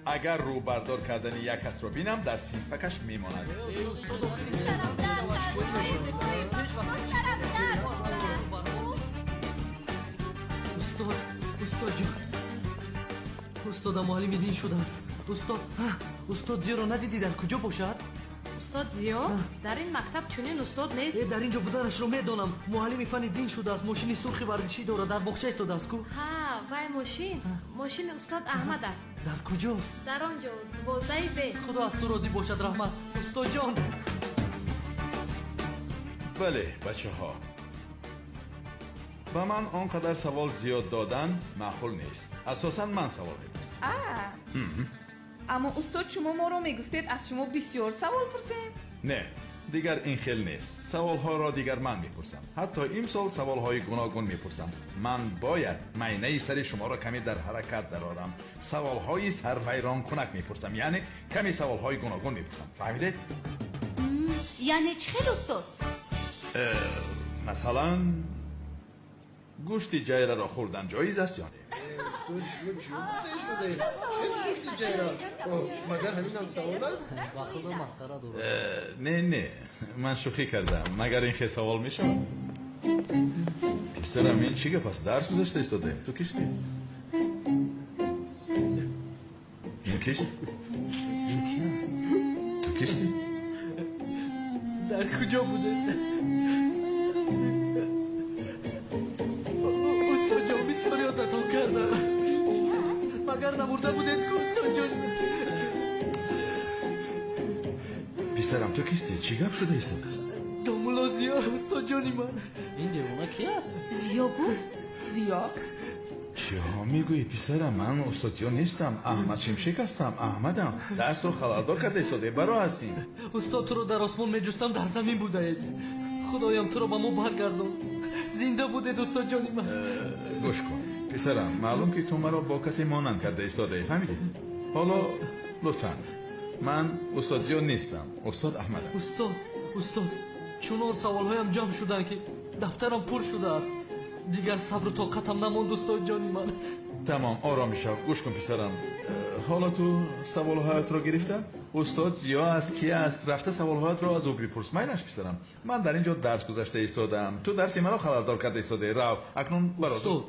S1: агар рӯбардор кардани як касро бинам, дар синфакаш мемонад.
S13: Устод, устод ҷон, устода муаллими дин шудааст. Устод, устод Зиёро надидӣ, дар куҷо бошад?
S14: Устод Зиё? Дар ин мактаб чунин устод нест.
S13: Дар ин ҷо буданашро медонам. Муаллими фани дин шудааст, мошини сурхи варзишӣ дорад, дар боғча истодааст ку?
S14: Ҳа, вай мошин, мошини устод Аҳмад аст.
S13: Дар куҷост?
S14: Дар он ҷо, 12 Б.
S13: Худо аз ту розӣ бошад, раҳмат. Устодҷон.
S1: Бале, бачаҳо, ба ман он қадар савол зиёд додан маъқул нест. Асосан ман савол мепурсам.
S23: Аммо устод, шумо моро мегуфтед аз шумо бисёр савол пурсем.
S1: Не, дигар ин хел нест. Саволҳоро дигар ман мепурсам. Ҳатто имсол саволҳои гуногун мепурсам. Ман бояд майнаи сари шуморо каме дар ҳаракат дарорам. Саволҳои сарвайронкунак мепурсам, яъне каме саволҳои гуногун мепурсам. Фаҳмидед?
S6: Яъне чӣ хел устод?
S1: Масалан, гӯшти ҷайраро хӯрдан ҷоиз аст ё не?
S17: Магар ҳаминам савол аст?
S13: Ба худо масхара дорад.
S1: Не, не, ман шӯхӣ кардам. Магар ин хел савол мешавад? Писарам, ин чӣ гап аст? Дарс гузашта истодаем. Ту кистӣ? Ин кист?
S13: Ин ки аст?
S1: Ту кистӣ?
S13: Дар куҷо будед? Устодҷон, бисёр ёдатон кардам. Магар намурда будед ку, устодҷон?
S1: Писарам, ту кистӣ? Чӣ гап шуда истодааст?
S13: Домулло Зиё, устодҷони ман. Ин девона ки аст?
S4: Зиё гуфт? Зиё?
S1: Чиҳо мегӯӣ, писарам? Ман устод Зиё нестам. Аҳмад Шимшек ҳастам. Аҳмадам. Дарсро халалдор карда истодаӣ. Баро ҳастӣ.
S13: Устод, туро дар осмон меҷустам, дар замин будаед. Худоям, туро ба мо баргардон. Зинда будед, устодҷони ман.
S1: Гӯш кун, Писарам, маълум ки ту маро бо касе монанд карда истодаӣ, фаҳмидӣ? Ҳоло лутфан, ман устод Зиё нестам, устод Аҳмадам.
S13: Устод, устод, чунон саволҳоям ҷамъ шуданд, ки дафтарам пур шудааст. Дигар сабру тоқатам намонд, устод ҷони ман.
S1: Тамом, ором шав. Гӯш кун писарам. Ҳоло ту саволҳоятро гирифта? Устод Зиё аст, ки аст? Рафта саволҳоятро аз ӯ бипурс. Майлаш писарам. Ман дар ин ҷо дарс гузашта истодаам. Ту дарси маро халалдор карда истодаӣ. Рав, акнун бародар.
S13: Устод,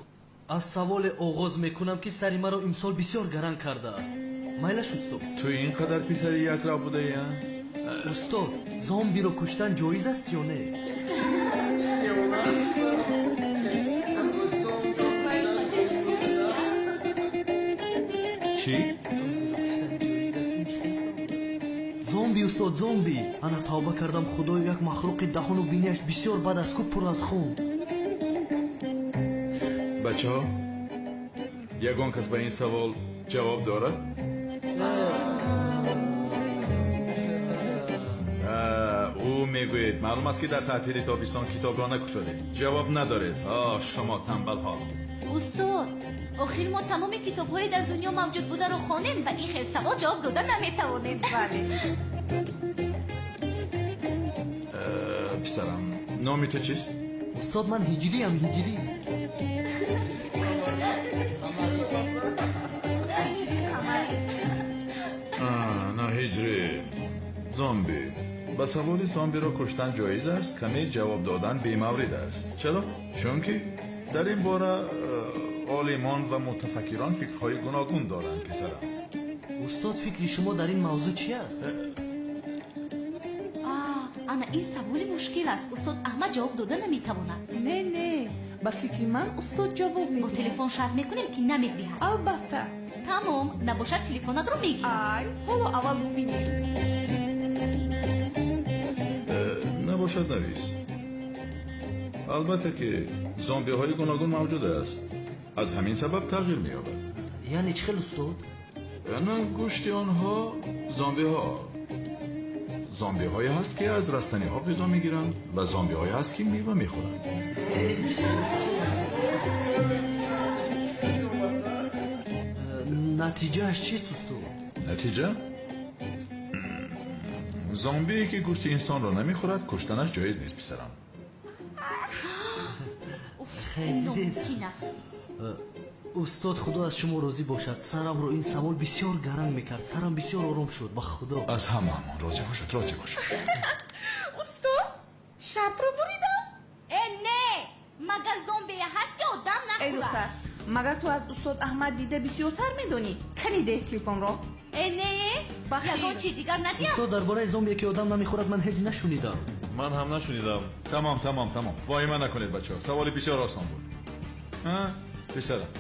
S13: аз саволе оғоз мекунам, ки сари маро имсол бисёр гаранг кардааст. Майлаш устод.
S1: Ту ин қадар писари якрав будаӣ, а?
S13: Устод, зомбиро куштан ҷоиз аст ё не?
S1: Чӣ?
S13: Зомби, устод, зомби. Ана тавба кардам, худоё, як махлуқи даҳону бинияш бисёр бад аст, ку пур аз хун.
S1: Бачаҳо, ягон кас ба ин савол ҷавоб дорад? Ӯ мегӯед, маълум аст, ки дар таътили тобистон китобро накушодед. Ҷавоб надоред. Оҳ, шумо танбалҳо.
S6: Устод, охир мо тамоми китобҳои дар дунё мавҷуд бударо хонем, ба ин хел савол ҷавоб дода наметавонем.
S23: Бале.
S1: Писарам, номи ту чист?
S13: Устод, ман ҳиҷриям, ҳиҷрӣ.
S1: На ҳиҷрӣ. Зомби. Ба саволи зомбиро куштан ҷоиз аст, каме ҷавоб додан бемаврид аст. Чаро? Чунки дар ин бора олимон ва мутафаккирон фикрҳои гуногун доранд, писарам.
S13: Устод, фикри шумо дар ин мавзӯъ чи аст?
S6: Ана ин саволи мушкил аст. Устод Аҳмад ҷавоб дода наметавонад.
S23: Не, не, ба фикри ман устод ҷавоб медиҳад.
S6: Бо телефон шарт мекунем, ки намедиҳад.
S23: Албатта.
S6: Тамом, набошад телефонатро мегирам.
S23: Ай, ҳоло аввал бубинем.
S1: Набошад навис. Албатта ки зомбиҳои гуногун мавҷуд аст. Аз ҳамин сабаб тағйир меёбад.
S13: Яъне чӣ хел, устод?
S1: На гӯшти онҳо зомбиҳо. Зомбиҳое ҳаст, ки аз растаниҳо ғизо мегиранд ва зомбиҳое ҳаст, ки мева мехӯранд.
S13: Натиҷааш чист, устод?
S1: Натиҷа? Зомбие ки гӯшти инсонро намехӯрад, куштанаш ҷоиз нест, писарам.
S6: Номумкин аст.
S13: Устод, худо аз шумо розӣ бошад. Сарамро ин савол бисёр гаранг мекард. Сарам бисёр ором шуд, ба худо.
S1: Аз ҳамаамон розӣ бошад, розӣ бошад.
S23: Устод, шартро буридам.
S6: Э, не, магар зомбие ҳаст, ки одам
S23: Эй
S6: нахӯрад?
S23: духтар, магар ту аз устод Аҳмад дида бисёртар медонӣ? Кани деҳ телефонро.
S6: Э, не, ягон чи дигар надиҳам.
S13: Устод, дар бораи зомбие ки одам намехӯрад, ман ҳеҷ нашунидам.
S9: Ман ҳам нашунидам.
S1: Тамом, тамом, тамом. Воҳима накунед, бачаҳо. Саволи бисёр осон буд. Писарам,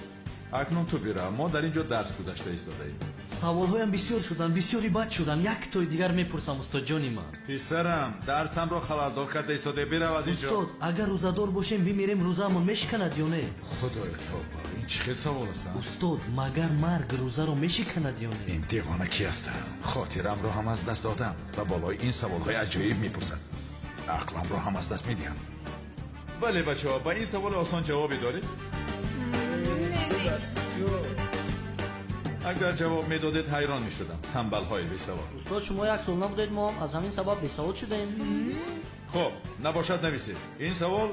S1: акнун ту бирав. Мо дар ин ҷо дарс гузашта истодаем.
S13: Саволҳоям бисёр шуданд, бисёри бад шуданд. Яктои дигар мепурсам, устод ҷони ман.
S1: Писарам, дарсамро халалдор карда истодаӣ. Бирав аз ин ҷо.
S13: Устод, агар рӯзадор бошем, бимирем, рӯзаамон мешиканад ё не?
S1: Худоё, тавба, ин чӣ хел савол аст?
S13: Устод, магар марг рӯзаро мешиканад ё не?
S1: Ин девона ки аст? Хотирамро ҳам аз даст додам ва болои ин саволҳои аҷоиб мепурсад. Ақламро ҳам аз даст медиҳам. Бале, бачаҳо, ба ин саволи осон ҷавобе доред? Агар ҷавоб медодед, ҳайрон мешудам. Танбалҳои бесавод.
S13: Устод, шумо як сол набудед, мо ҳам аз ҳамин сабаб бесавод шудаем.
S1: Хуб, набошад нависед. Ин савол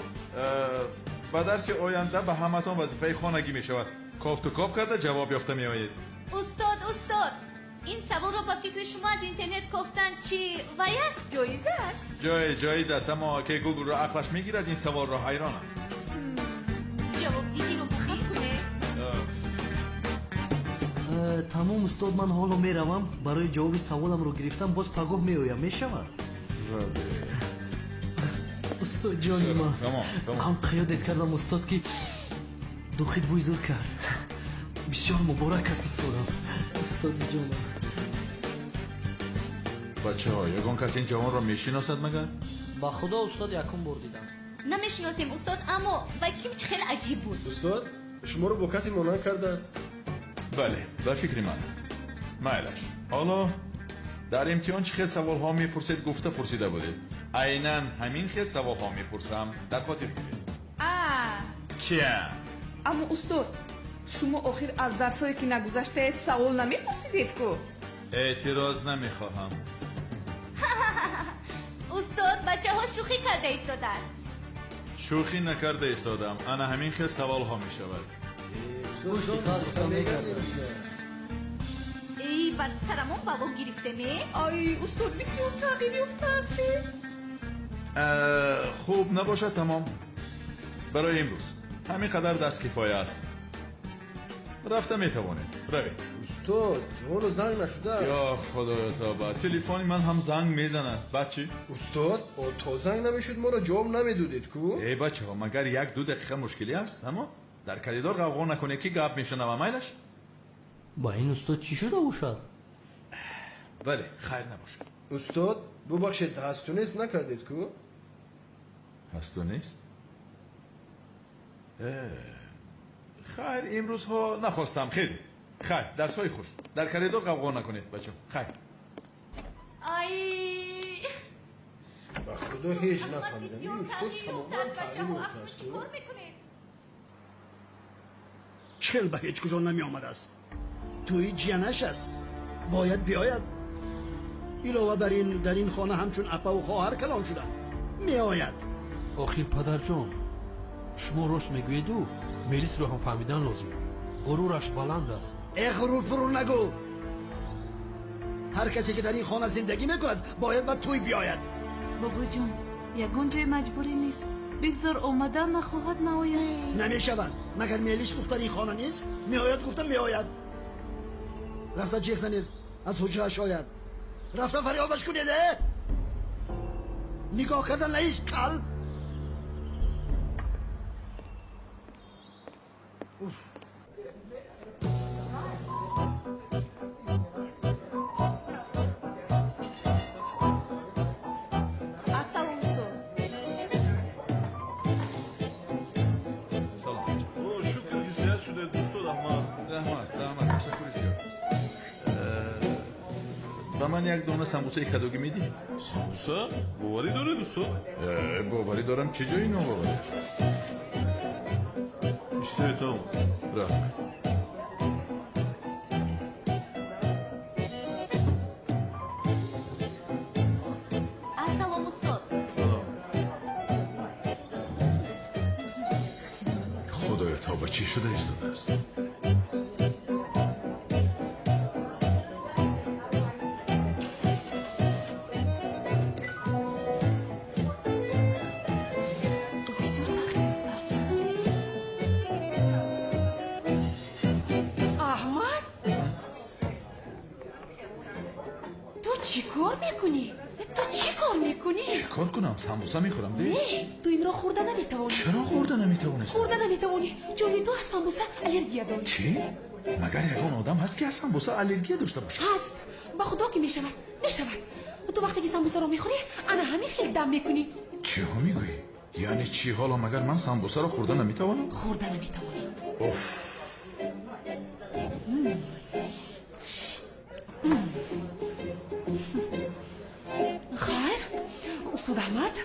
S1: ба дарси оянда ба ҳаматон вазифаи хонагӣ мешавад. Кофту коб карда ҷавоб ёфта меоед.
S6: Устод, устод, ин саволро ба фикри шумо аз интернет кофтан чӣ вай аст?
S23: Ҷоиз аст?
S1: Ҷоиз, ҷоиз аст, аммо ки гуглро ақлаш мегирад, ин саволро ҳайронам.
S6: Ҷавобдиҳиро бубин.
S13: Тамом, устод, ман ҳоло меравам. Барои ҷавоби саволамро гирифтам, боз пагоҳ меоям, мешавад? Устод ҷони ман, ҳам қиёдет кардам, устод, ки духит бӯй зур кард. Бисёр муборак аст, устодам. Устоди ҷонам.
S1: Бачаҳо, ягон кас ин ҷавонро мешиносад магар?
S13: Ба худо, устод, якум бор дидам.
S6: Намешиносем, устод, аммо вай ким чӣ хеле аҷиб буд.
S17: Устод, шуморо бо касе монанд кардааст.
S1: Бале, ба фикри ман. Майлаш. Ҳоло дар имтиҳон чӣ хел саволҳо мепурсед гуфта пурсида будед. Айнан ҳамин хел саволҳо мепурсам. Дар хотир бигиред.
S23: А.
S1: Чия?
S23: Аммо устод, Шумо охир аз дарсҳое ки нагузаштаед савол намепурсидед ку?
S1: Эътироз намехоҳам.
S6: Устод, бачаҳо шӯхӣ карда истоданд.
S1: Шӯхӣ накарда истодам. Ана ҳамин хел саволҳо мешавад.
S6: Эй, бар сарамон бало гирифтеме?
S23: Ай, устод, бисёр тағйир ёфтаастед.
S1: Хуб набошад, тамом. Барои имрӯз ҳамин қадар дарс кифоя аст. Рафта метавонед. Равед.
S17: Устод, ҳоло занг нашудааст.
S1: Ё худоё тавба, телефони ман ҳам занг мезанад. Баъд чӣ?
S17: Устод, то занг намешуд моро ҷавоб намедодед ку?
S1: Эй бачаҳо, магар як-ду дақиқа мушкилӣ аст? Аммо дар коридор ғавғо накунед, ки гап мешунавам, майлаш?
S13: Ба ин устод чӣ шуда бошад?
S1: Бале, хайр набошад.
S17: Устод, бубахшед, ҳасту нест накардед ку?
S1: Ҳасту нест? Хайр, имрӯзҳо нахостам. Хезед. Хайр, дарсҳои хуш. Дар коридор ғавғо накунед, бачаҳо. Хайр.
S6: Ай,
S17: ба худо ҳеҷ нафаҳмидам. Ин устод тамоман тағйир ёфтааст.
S6: Чӣ кор мекунед?
S3: Чел ба ҳеҷ куҷо намеомадааст. Тӯи ҷиянаш аст, бояд биёяд. Илова бар ин, дар ин хона ҳамчун апаву хоҳар калон шудам. Меояд.
S5: Охир падарҷон, шумо рост мегӯеду Мелисро ҳам фаҳмидан лозим. Ғурураш баланд аст.
S3: Э, ғурур пурур нагӯ. Ҳар касе ки дар ин хона зиндагӣ мекунад, бояд ба тӯй биёяд.
S15: Бобоҷон, ягон ҷои маҷбурӣ нест. Бигзор омадан нахоҳад, наояд.
S3: Намешавад. Магар Мелис духтари ин хона нест? Меояд, гуфтам, меояд. Рафта ҷеғ занед, аз ҳуҷрааш ояд. Рафта фарёдаш кунед. Э, нигоҳ кардан наист, кал. Уф.
S23: Ассалом, устод.
S1: Салом.
S9: О, шукр ки сиҳат шудед, устод Аҳмад.
S1: Раҳмат, раҳмат, ташаккури зиёд. Ба ман як дона самбусаи кадогӣ медиҳед?
S9: Самбуса? Боварӣ доред, устод?
S1: Боварӣ дорам, чӣ ҷои нобовариш аст?
S9: Иштиҳоятон.
S1: Раҳмат.
S6: Ассалом, устод.
S1: Салом. Худоё тавба, чӣ шуда истодааст?
S15: Бисёр тағйир ёфтааст.
S4: Аҳмад, ту чӣ кор мекунӣ? Ту чӣ кор мекунӣ?
S1: Чӣ кор кунам? Самбуса мехӯрам,
S4: Не,
S1: де?
S4: ту инро хӯрда наметавонӣ.
S1: Чаро хӯрда наметавонистам?
S4: Хӯрда наметавонӣ, чунки ту аз самбуса аллергия дорӣ.
S1: Чӣ? Магар ягон одам ҳаст, ки аз самбуса аллергия дошта бошад?
S4: Ҳаст, ба худо ки мешавад, мешавад. Ту вақте ки самбусаро мехӯрӣ, ана ҳамин хел дам мекунӣ.
S1: Чиҳо мегӯӣ? Яъне чӣ, ҳоло магар ман самбусаро хӯрда наметавонам?
S4: Хӯрда наметавонӣ.
S1: Уф.
S4: Хайр, устод Аҳмад,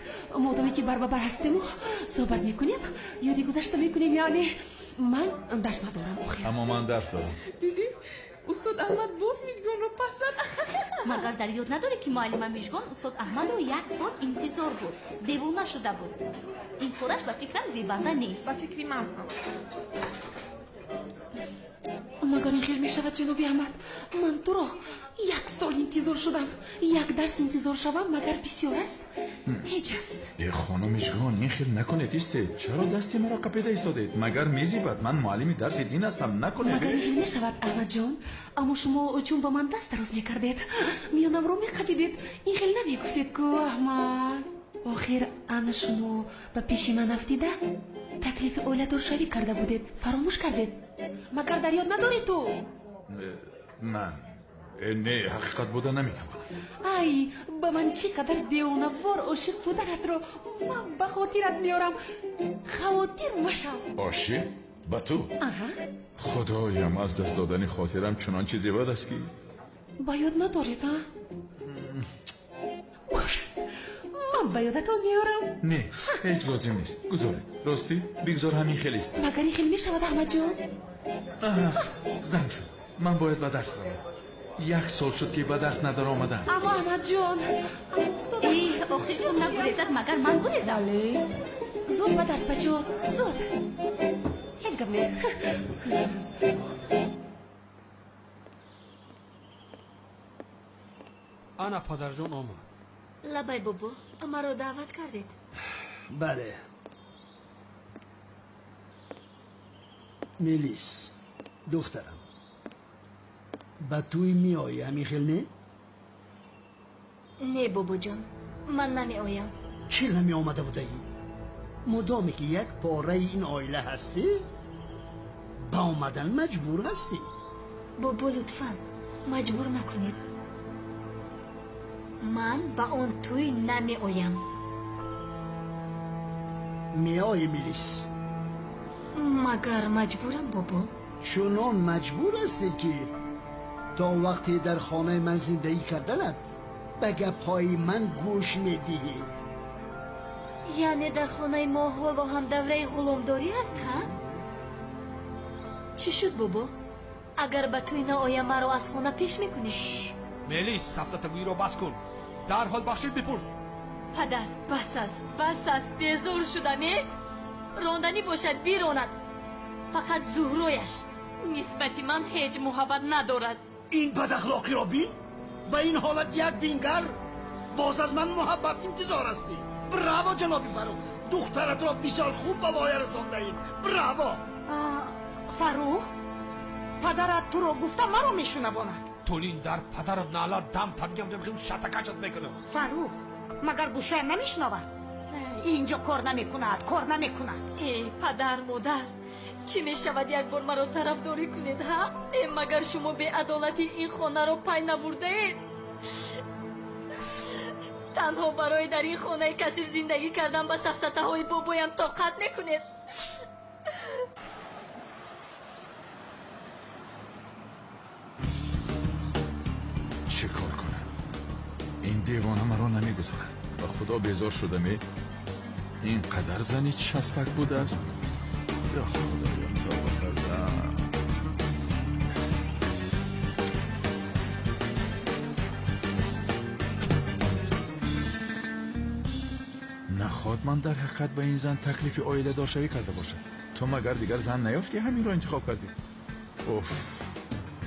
S4: модоме ки барбабар ҳастему суҳбат мекунем, ёди гузашта мекунем, яъне ман дарс надорам охир.
S1: Аммо ман дарс дорам.
S23: Дидӣ, устод Аҳмад боз Миҷгонро пас зад.
S6: Магар дар ёд надорӣ, ки муаллима Мижгон устод Аҳмадро як сол интизор буд, девона шуда буд? Ин кораш ба фикрам зебанда нест.
S23: Ба фикри ман ҳам.
S4: Магар ин хел мешавад, ҷаноби Аҳмад? Ман туро як сол интизор шудам, як дарс интизор шавам, магар бисёр аст? Ҳеҷ аст.
S1: Э, хонум Мижгон, ин хел накунед, истед. Чаро дасти маро қапида истодед? Магар мезибад? Ман муаллими дарси дин ҳастам, накунед.
S4: Магар ин хел мешавад, Аҳмадҷон? Аммо шумо чун ба ман даст дароз мекардед, миёнамро меқапидед, ин хел намегуфтед ку, Аҳмад. Охир ана шумо ба пеши ман афтида таклифи оиладоршавӣ карда будед, фаромӯш кардед. Магар дар ёд надорӣ ту?
S1: Ман не, ҳақиқат буда наметавонам.
S4: Ай, ба ман чӣ қадар девонавор ошиқ буданатро ман ба хотират меорам. Хавотир машав.
S1: Ошиқ? Ба ту?
S4: Аҳа.
S1: Худоям, аз даст додани хотирам чунон чизе бад аст, ки
S4: ба ёд надоред, а? Бошад, ман Ман ба ёдатон меорам.
S1: Не, ҳеҷ лозим нест. Гузоред. Ростӣ, бигзор ҳамин хел истад.
S4: Магар ин хел мешавад, Аҳмадҷон?
S1: Занг шуд. Ман бояд ба дарс равам. Як сол шуд, ки ба дарс надаромадам.
S4: Аммо Аҳмадҷон,
S6: Эҳ, охир ӯ нагурезад, магар ман гурезам?
S4: Зуд ба дарс, бачо, зуд. Ҳеҷ гап не.
S5: Ана падарҷон омад.
S2: Лабай, бобо, маро даъват кардед?
S3: Бале. Мелис, духтарам, ба тӯй меоӣ, ҳамин хел не?
S2: Не, бобоҷон, ман намеоям.
S3: Чӣ намеомада будаӣ? Мудоме ки як пораи ин оила ҳастӣ, ба омадан маҷбур ҳастӣ.
S2: Бобо, лутфан маҷбур накунед. Ман ба он тӯй намеоям.
S3: Меоӣ, Мелис.
S2: Магар маҷбурам, бобо?
S3: Чунон маҷбур ҳастӣ, ки то вақте дар хонаи ман зиндагӣ карданат ба гапҳои ман гӯш медиҳӣ.
S2: Яъне дар хонаи мо ҳоло ҳам давраи ғуломдорӣ аст, ҳа? Чӣ шуд, бобо? Агар ба тӯй наоям, маро аз хона пеш мекунӣ?
S5: Мелис, сафсатагӯиро бас кун. Дарҳол бахшид бипурс.
S2: Падар, бас аст, бас аст, безор шудам, э? Ронданӣ бошад, биронад. Фақат Зуҳрояш нисбати ман ҳеҷ муҳаббат надорад.
S3: Ин бадахлоқиро бин. Ба ин ҳолат як бингар, боз аз ман муҳаббат интизор ҳастӣ. Браво, ҷаноби Фарух, духтаратро бисёр хуб ба воя расондаед. Браво!
S8: Фарух, падарат туро гуфта маро мешунавонад.
S5: Толин, дар падарат наълат, дам табигам ҷамхим шатакашат мекунам.
S8: Фарух, магар гӯшаям намешунавад? Инҷо кор намекунад, кор намекунад.
S2: Э, падар, модар, чӣ мешавад як бор маро тарафдорӣ кунед, ҳа? Э, магар шумо беадолатии ин хонаро пай набурдаед? Танҳо барои дар ин хонаи касиф зиндагӣ кардан ба сафсатаҳои бобоям тоқат мекунед.
S1: Чӣ кор кунам? Ин девона маро намегузорад. Ба худо безор шудам. Ин қадар зани часпак будааст. Ё худоё, тавба кардам. Наход ман дар ҳақиқат ба ин зан таклифи оиладоршавӣ карда бошам. Ту магар дигар зан наёфтӣ, ҳаминро интихоб кардӣ? Уф,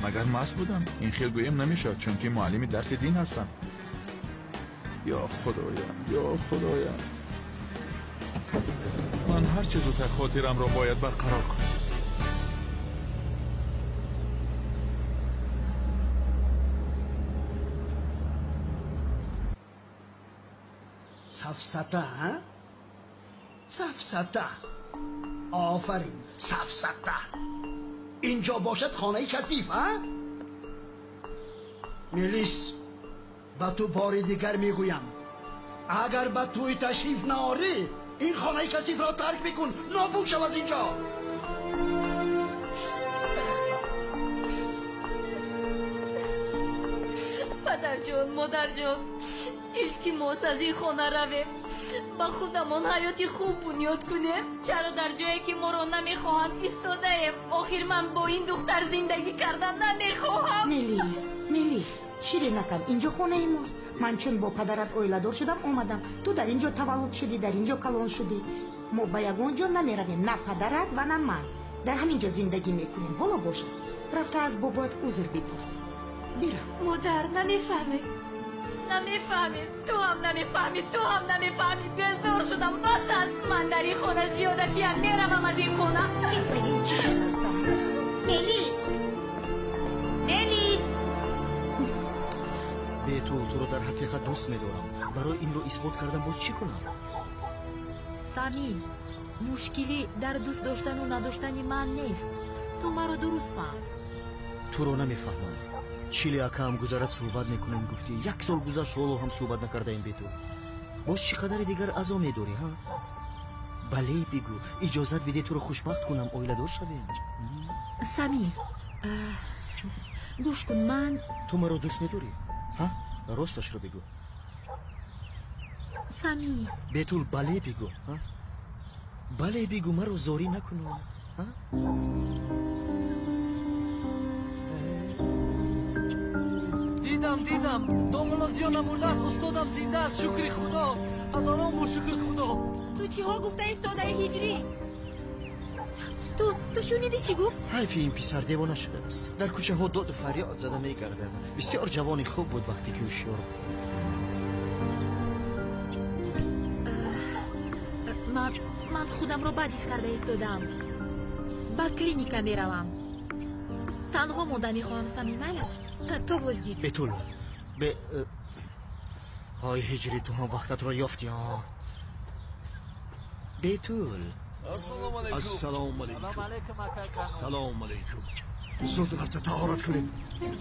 S1: магар маст будам? Ин хел гӯем намешавад, чунки муаллими дарси дин ҳастам. Ё худоям, ё худоям, ман ҳарчи зудтар хотирамро бояд барқарор кунам.
S3: Сафсата, ҳа? Сафсата. Офарин, сафсата. Инҷо бошад хонаи касиф, ҳа? Мелис, ба ту бори дигар мегӯям, агар ба тӯй ташриф наорӣ, ин хонаи касифро тарк мекун, нобуд шав аз инҷо.
S2: Падарҷон, модарҷон, илтимос, аз ин хона равем, ба худамон ҳаёти хуб бунёд кунем. Чаро дар ҷое ки моро намехоҳанд истодаем? Охир ман бо ин духтар зиндагӣ кардан намехоҳам.
S8: Мелис, Мелис, ширинакам, инҷо хонаи мост. Ман чун бо падарат оиладор шудам, омадам. Ту дар инҷо таваллуд шудӣ, дар инҷо калон шудӣ. Мо ба ягон ҷо намеравем, на падарат ва на ман. Дар ҳамин ҷо зиндагӣ мекунем. Ҳоло бошад, рафта аз бобоят узр бипурс. Бирав.
S2: Модар, намефаҳмед, намефаҳмед, ту ҳам намефаҳмӣ, ту ҳам намефаҳмӣ. Безор шудам, бас аст. Ман дар ин хона зиёдатиям, меравам аз ин хона.
S8: Ин чӣ шудааст? Мелис, Мелис!
S21: Бетул, туро дар ҳақиқат дӯст медорам. Барои инро исбот кардан боз чӣ кунам?
S14: Самим, мушкилӣ дар дӯст доштану надоштани ман нест. Ту маро дуруст фаҳм.
S21: Туро намефаҳмам. Чили акаам гузарад, суҳбат мекунем гуфтӣ. Як сол гузашт, ҳоло ҳам суҳбат накардаем бетул. Боз чӣ қадари дигар азо медорӣ, ҳа? Бале, бигӯ, иҷозат бидеҳ туро хушбахт кунам, оиладор шавем.
S14: Самир, гӯш кун, ман
S21: Ту маро дӯст медорӣ, ҳа? Росташро бигӯ.
S14: Сами.
S21: Бетул, бале бигӯ. Бале бигӯ, маро зорӣ накунон.
S13: Дидам, дидам, домулло Зиё намурдааст, устодам зинда аст. Шукри Худо, ҳазорон бор шукри Худо.
S14: Ту чиҳо гуфта истодаи, Ҳиҷрӣ? Ту шунидӣ чӣ гуфт?
S21: Ҳайфи ин писар девона шудааст. Дар кӯчаҳо доду фарёд зада мегардад. Бисёр ҷавони хуб буд вақте ки ҳушёр буд.
S14: Ман худамро бад ҳис карда истодаам. Ба клиника меравам. Танҳо монда мехоҳам, Сами, майлаш? То боздид.
S21: Бетул, бе ҳой Ҳиҷрӣ, ту ҳам вақтатро ёфтӣ. Бетул.
S7: Ассалому алайкум. Салому алайкум. Зуд рафта таҳорат кунед,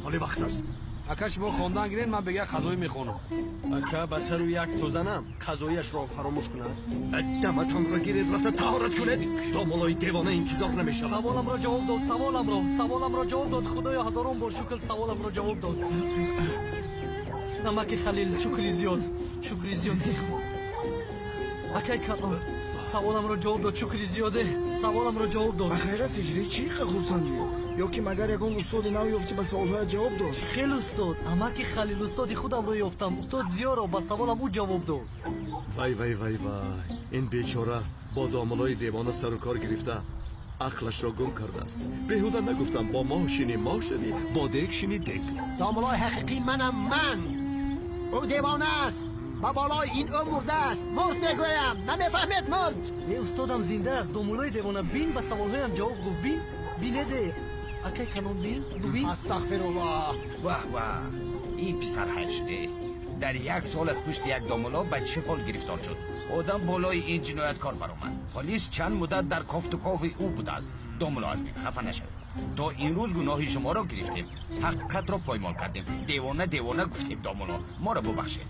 S7: ҳоли вақт аст.
S5: Ака, шумо хондан гиред, ман бега қазоӣ мехонам.
S11: Ака, ба сару як тозанам қазояшро фаромӯш кунад.
S7: Даматонро гиред, рафта таҳорат кунед. Домуллои девона интизор намешавад.
S13: Саволамро ҷавоб дод, саволамро ҷавоб дод. Худоё, ҳазорон бор шукр, саволамро ҷавоб дод. Намаки Халил, шукри зиёд, шукри зиёд. Акай Канон, саволамро ҷавоб дод, шукри зиёде, саволамро ҷавоб дод.
S12: Ба хайр аст, Ҳиҷрӣ, чӣ хурсандӣ? Ё ки магар ягон устоди нав ёфтӣ, ба саволҳоят ҷавоб дод?
S13: Хел устод, амаки Халил, устоди худамро ёфтам. Устод Зиёро ба саволам ӯ ҷавоб дод.
S7: Вай, вай, вай, вай, ин бечора бо домуллои девона сару кор гирифта ақлашро гум кардааст. Беҳуда нагуфтам, бо мо шинӣ мо шавӣ, бо дег шинӣ дег.
S11: Домуллои ҳақиқӣ манам, ман. Ӯ девона аст, ба болои ин ӯ мурдааст. Мурд мегӯям, намефаҳмед, мурд.
S13: Э, устодам зинда аст. Домуллои девона бин, ба саволҳоям ҷавоб гуфт. Бин, бинеде, акай Канон, бин, бубин.
S11: Астағфируллоҳ.
S10: Ваҳ, ваҳ, ин писар ҳайф шуде. Дар як сол аз пушти як домулло ба чӣ ҳол гирифтор шуд. Одам болои ин ҷинояткор баромад. Полис чанд муддат дар кофту кофи ӯ будааст. Домулло Азмӣ, хафа нашавед. То имрӯз гуноҳи шуморо гирифтем, ҳақиқатро поймол кардем. Девона, девона гуфтем. Домулло, моро бубахшед.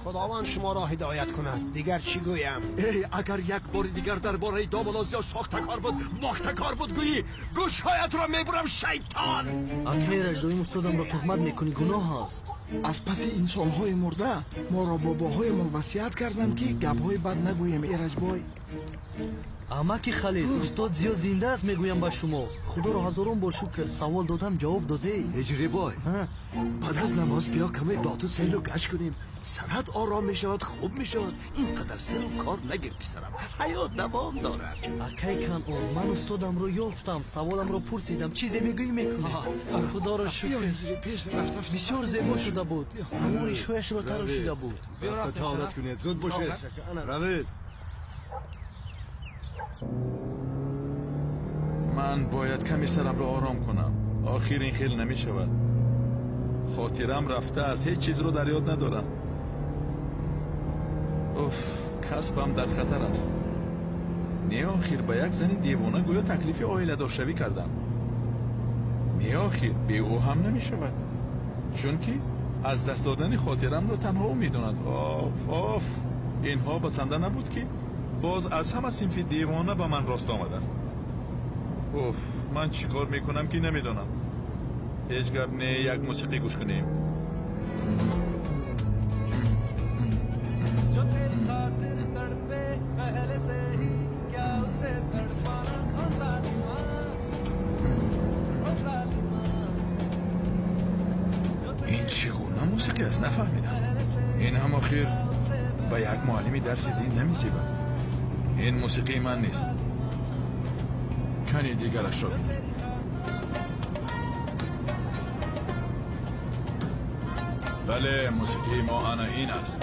S11: Худованд шуморо ҳидоят кунад. Дигар чӣ гӯям?
S7: Эй, агар як бори дигар дар бораи домулло Зиё сохтакор буд, мохтакор буд гӯӣ, гӯшҳоятро мебурам, шайтон.
S13: Акай Раҷдоим, устодамро туҳмат мекунӣ, гуноҳ аст.
S12: Аз паси инсонҳои мурда моро бобоҳоямон васият карданд, ки гапҳои бад нагӯем, Эраҷбой.
S13: Амаки Халил, устод Зиё зинда аст, мегӯям ба шумо. Худоро ҳазорон бор шукр, савол додам, ҷавоб доде.
S7: Ҳиҷрибой, баъд аз намоз биё каме бо ту сейлу гашт кунем. Сарат ором мешавад, хуб мешавад. Ин қадар серу кор нагир, писарам, ҳаёт давом дорад.
S13: Акай Канон, ман устодамро ёфтам, саволамро пурсидам, чизе мегӯӣ мекунӣ. Худоро шукр, бисёр зебо шуда буд, ҳамон ришҳояшро тарошида буд.
S7: Рафта таҳорат кунед, зуд бошед, равед.
S1: Ман бояд каме сарамро ором кунам. Охир ин хел намешавад. Хотирам рафтааст, ҳеҷ чизро дар ёд надорам. Уф, касбам дар хатар аст. Не, охир ба як зани девона гӯё таклифи оиладоршавӣ кардам. Не, охир бе ӯ ҳам намешавад, чунки аз даст додани хотирамро танҳо ӯ медонад. Оф, оф, инҳо басанда набуд, ки боз аз ҳама синфи девона ба ман рост омадааст. Уф, ман чӣ кор мекунам, ки намедонам. Ҳеҷ гап не, як мусиқӣ гӯш кунем. Ин чӣ гуна мусиқӣ аст, нафаҳмидам. Ин ҳам охир ба як муаллими дарси дин намезебад. Ин мусиқии ман нест. Кани дигарашро бинем. Бале, мусиқии мо ана ин аст.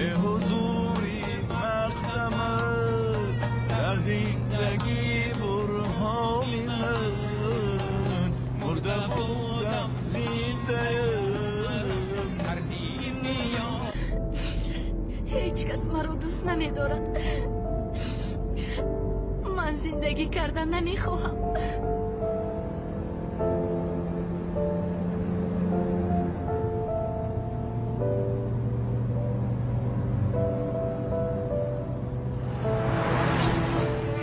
S1: Э ҳузури мақдамат дар зиндагӣ бурҳони ман, мурда будам зиндаям.
S2: Ҳеҷ кас маро дӯст намедорад. Ман зиндагӣ кардан намехоҳам.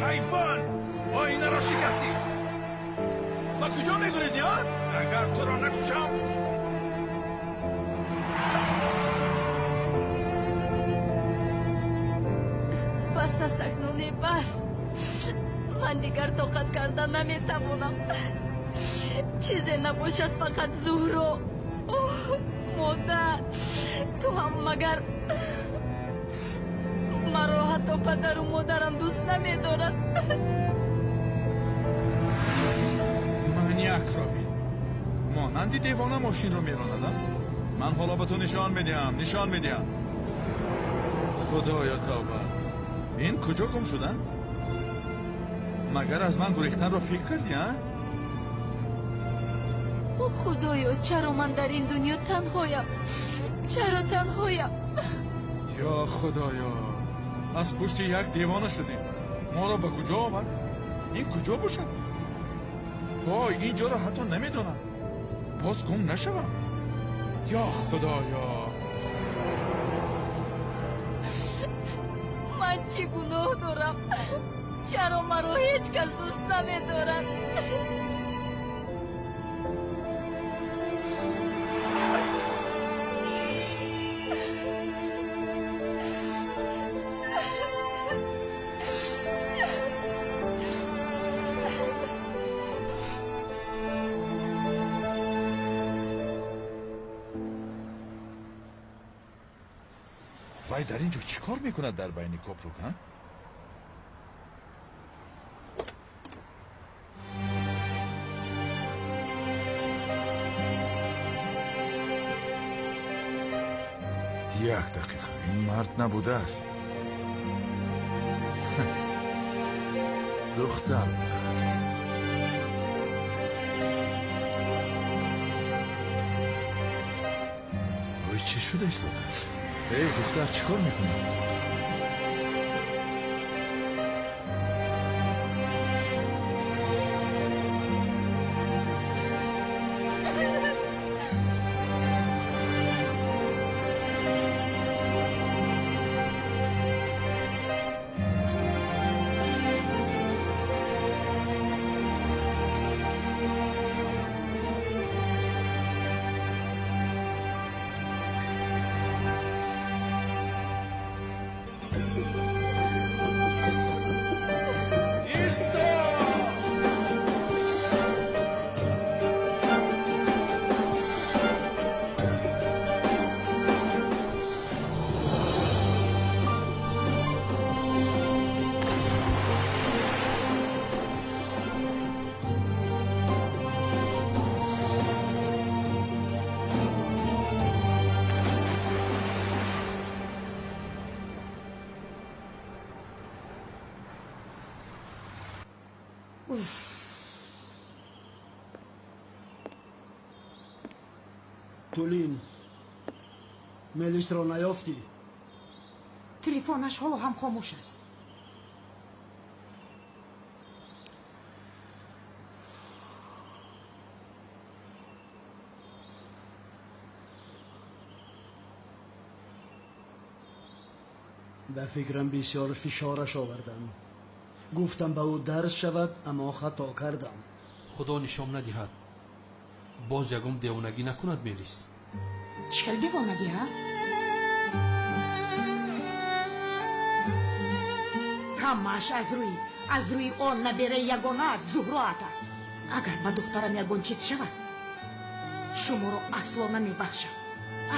S1: Ҳайвон! Оинаро шикастӣ! Ба куҷо мегурезӣ, а? Агар туро накушам.
S2: Бас аст акнун, бас. Ман дигар тоқат карда наметавонам. Чизе набошад, фақат Зуҳро. Оҳ, модар, ту ҳам магар маро ҳатто падару модарам дӯст намедорад?
S1: Маньякро бин, монанди девона мошинро меронадам. Ман ҳоло ба ту нишон медиҳам, нишон медиҳам. Худоё, тавба! Ин куҷо гум шуда? Магар аз ман гурехтанро фикр кардӣ, а?
S2: О худоё, чаро ман дар ин дунё танҳоям? Чаро танҳоям?
S1: Ё худоё, аз пушти як девона шудем. Моро ба куҷо овард? Ин куҷо бошад? Вой, ин ҷоро ҳатто намедонам. Боз гум нашавам. Ё худоё!
S2: Ман чӣ гуноҳ дорам? Чаро маро ҳеҷ кас дӯст намедорад?
S1: Вай дар ин ҷо чӣ кор мекунад дар байни копрук, ҳа? Як дақиқа, ин мард набудааст. Духтар будааст. Ой, чӣ шуда истодааст? Эй, духтар, чӣ кор мекунӣ?
S3: Тулин, Мелисро наёфтӣ?
S8: Телефонаш ҳоло ҳам хомӯш аст.
S3: Ба фикрам бисёр фишораш овардам. Гуфтам ба ӯ дарс шавад, аммо хато кардам.
S5: Худо нишон надиҳад, боз ягон девонагӣ накунад Мелис.
S8: Чӣ хел девонагӣ, ҳа? Ҳамааш аз рӯи он набераи ягонаат Зуҳроат аст. Агар ба духтарам ягон чиз шавад, шуморо асло намебахшам.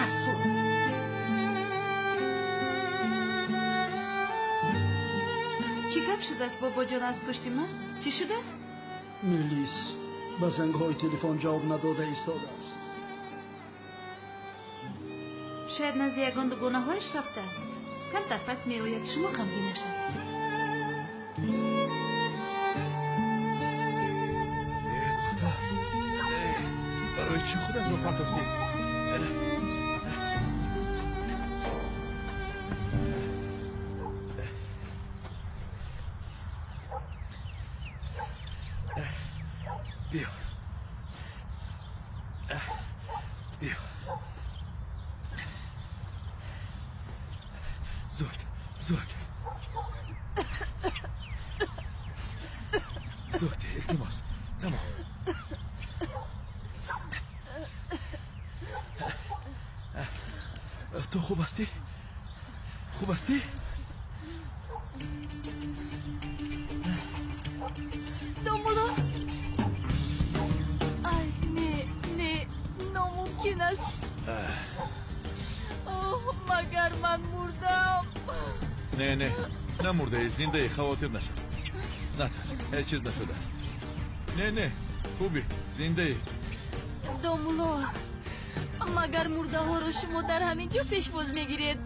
S8: Асло.
S15: Чӣ гап шудааст, бобоҷон, аз пушти ман? Чӣ шудааст?
S3: Мелис ба зангҳои телефон ҷавоб надода истодааст.
S15: Шояд назди ягон дугонаҳояш рафтааст. Камтар пас меояд, шумо ғамгин нашавед.
S1: Э, духтар, барои чӣ худатро партофтӣ? Биё, биё, зуд, зуд, зуд, илтимос. Тамом. Ту хуб ҳастӣ? Хуб ҳастӣ?
S2: Домулло, ай, не, не, номумкин аст. Оҳ, магар ман мурдам?
S1: Не, не, намурдаӣ, зиндаӣ, хавотир нашав. Натарс, ҳеҷ чиз нашудааст. Не, не, хубӣ, зиндаӣ.
S2: Домулло, магар мурдаҳоро шумо дар ҳамин ҷо пешвоз мегиред?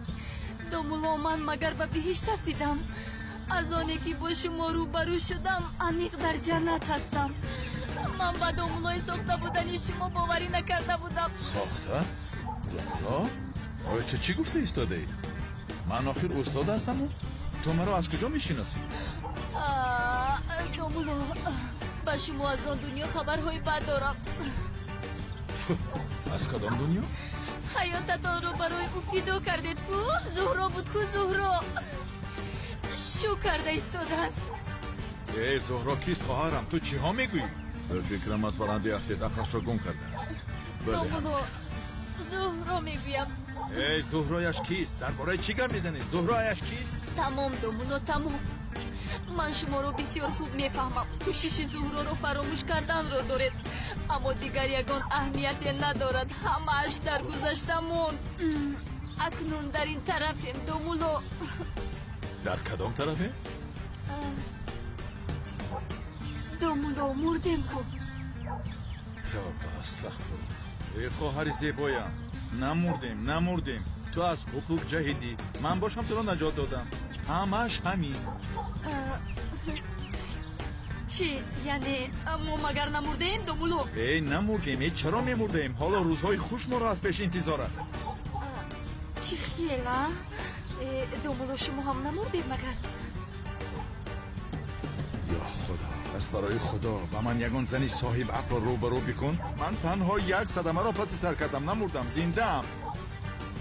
S2: Домулло, ман магар ба биҳишт афтидам? Аз оне ки бо шумо рӯбарӯ шудам, аниқ дар ҷаннат ҳастам. Ман ба домуллои сохта будани шумо боварӣ накарда будам.
S1: Сохта? Домулло? Оё ту чӣ гуфта истодаӣ? Ман охир устод ҳастаму ту маро аз куҷо мешиносӣ?
S2: Домулло, ба шумо аз он дунё хабарҳои бад дорам.
S1: Аз кадом дунё?
S2: Ҳаётатонро барои ӯ фидо кардед ку? Зуҳро буд ку, Зуҳро шу карда истодааст.
S1: Э, Зуҳро кист, хоҳарам? Ту чиҳо мегӯӣ? Ба фикрам аз баландӣ афтид, ақлашро гум кардааст.
S2: Домулло, Зуҳро мегӯям.
S1: Эй, Зуҳрояш кист? Дар бораи чӣ гап мезанӣ? Зуҳрояш кист?
S2: Тамом, домулло, тамом. Ман шуморо бисёр хуб мефаҳмам. Кӯшиши Зуҳроро фаромӯш карданро доред, аммо дигар ягон аҳамияте надорад. Ҳамааш дар гузашта монд. Акнун дар ин тарафем, домулло.
S1: Дар кадом тарафем?
S2: Домулло, мурдем ку.
S1: Тавба, астағфирулло. Эй хоҳари зебоям, намурдем, намурдем. Ту аз ҳуқуқ ҷаҳидӣ, ман бошам туро наҷот додам. Ҳамааш ҳамин.
S2: Чӣ, яъне мо магар намурдаем, домулло?
S1: Эй, намурдем. Эй, чаро мемурдаем? Ҳоло рӯзҳои хуш моро аз пеш интизор аст.
S2: Чӣ хел, а? Домулло, шумо ҳам намурдед магар?
S1: Ё худо, пас барои худо ба ман ягон зани соҳиб ақлро рӯбарӯ бикун. Ман танҳо як садамаро паси сар кардам, намурдам, зиндаам,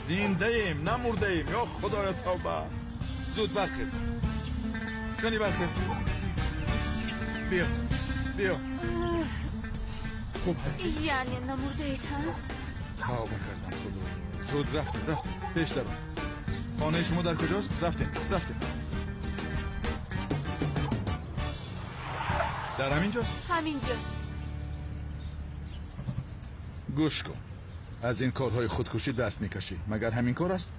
S1: зиндаем, намурдаем. Ё худоё, тавба. Зуд бархез, кани бархез, биё, биё. Хуб ҳастӣ?
S2: Яъне намурдаед, ҳа?
S1: Тавба кардам, худо. Зуд рафтем, рафтем, пеш даром. Хонаи шумо дар куҷост? Рафтем, рафтем. Дар ҳамин ҷост?
S2: Ҳамин ҷост.
S1: Гӯш кун, аз ин корҳои худкушӣ даст мекашӣ. Магар ҳамин кор аст?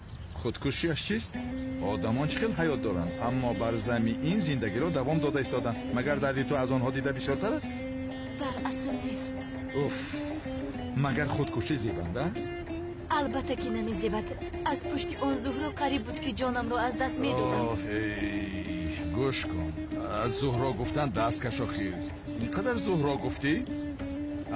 S1: Худкушиаш чист? Одамон чӣ хел ҳаёт доранд, аммо бар замин зиндагиро давом дода истоданд. Магар дарди ту аз онҳо дида бисёртар аст?
S2: Дар асл нест.
S1: Уф, магар худкушӣ зебанда аст?
S2: Албатта ки намезебад. Аз пушти он Зуҳро қариб буд ки ҷонамро аз даст медодам.
S1: Оф, эй, гӯш кун, аз Зуҳро гуфтан даст каш. Охир ин қадар Зуҳро гуфтӣ,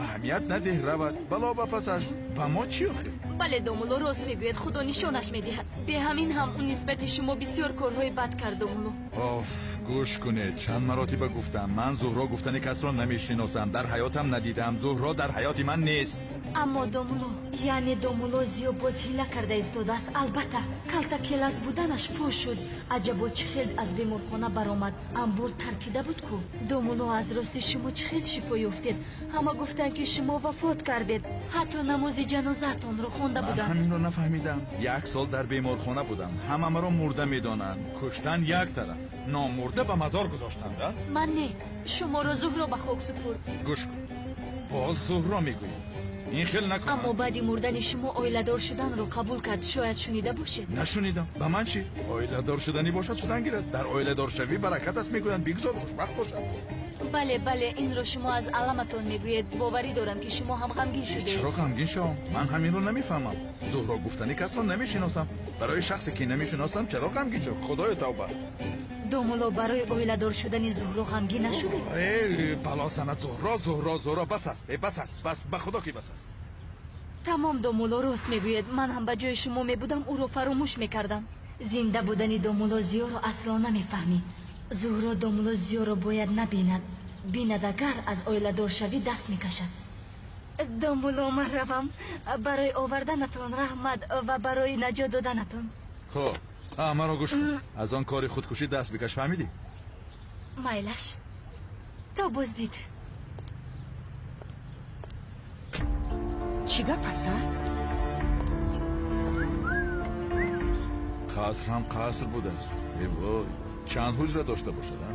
S1: аҳамият надеҳ, равад бало ба пасаш. Ба мо чӣ охир?
S2: Бале, домулло, рост мегӯяд, худо нишонаш медиҳад. Бе ҳамин ҳам ӯ нисбати шумо бисёр корҳои бад кард, домулло.
S1: Оф, гӯш кунед, чанд маротиба гуфтам, ман Зуҳро гуфтани касро намешиносам, дар ҳаётам надидам. Зуҳро дар ҳаёти ман нест.
S2: Аммо домулло, яъне домулло Зиё боз ҳила карда истодааст. Албатта, калта келас буданаш фош шуд. Аҷабо чӣ хел аз беморхона баромад? Амбор таркида буд ку. Домулло, аз рости шумо чӣ хел шифо ёфтед? Ҳама гуфтанд ки шумо вафот кардед. Ҳатто намози ҷанозаатонро хонда будам.
S1: Ман ҳаминро нафаҳмидам. Як сол дар беморхона будам, ҳама маро мурда медонанд. Куштан як тараф, номурда ба мазор гузоштанд.
S2: Ман не, шуморо Зуҳро ба хок супурд.
S1: Гӯш кун, боз Зуҳро мегӯӣ. Ин хел накун.
S2: Аммо баъди мурдани шумо оиладор шуданро қабул кард. Шояд шунида бошед.
S1: Нашунидам. Ба ман чӣ? Оиладор шуданӣ бошад, шудан гирад. Дар оиладоршавӣ баракат аст мегӯянд. Бигзор хушбахт бошад.
S2: Бале, бале, инро шумо аз аламатон мегӯед. Боварӣ дорам ки шумо ҳам ғамгин шудед.
S1: Чаро ғамгин шавам? Ман ҳаминро намефаҳмам. Зуҳро гуфтани касро намешиносам. Барои шахсе ки намешиносам чаро ғамгин шавам? Худоё, тавба.
S2: Домулло, барои оиладор шудани Зуҳро ғамгин нашудед?
S1: Э, бало занад Зуҳро, Зуҳро, Зуҳро, бас аст, э, бас аст, бас, ба худо ки бас аст.
S2: Тамом, домулло, рост мегӯед. Ман ҳам ба ҷои шумо мебудам, ӯро фаромӯш мекардам. Зинда будани домулло Зиёро асло намефаҳмӣ. Зуҳро домулло Зиёро бояд набинад. Бинад агар, аз оиладоршавӣ даст мекашад. Домулло, ман равам. Барои оварданатон раҳмат ва барои наҷот доданатон.
S1: Хуб, маро гӯш кун. Аз он кори худкушӣ даст бикаш, фаҳмидӣ?
S2: Майлаш, то боздид.
S8: Чӣ гап аст, а?
S1: Қаср ҳам қаср будааст. Э вой, чанд ҳуҷра дошта бошад, а?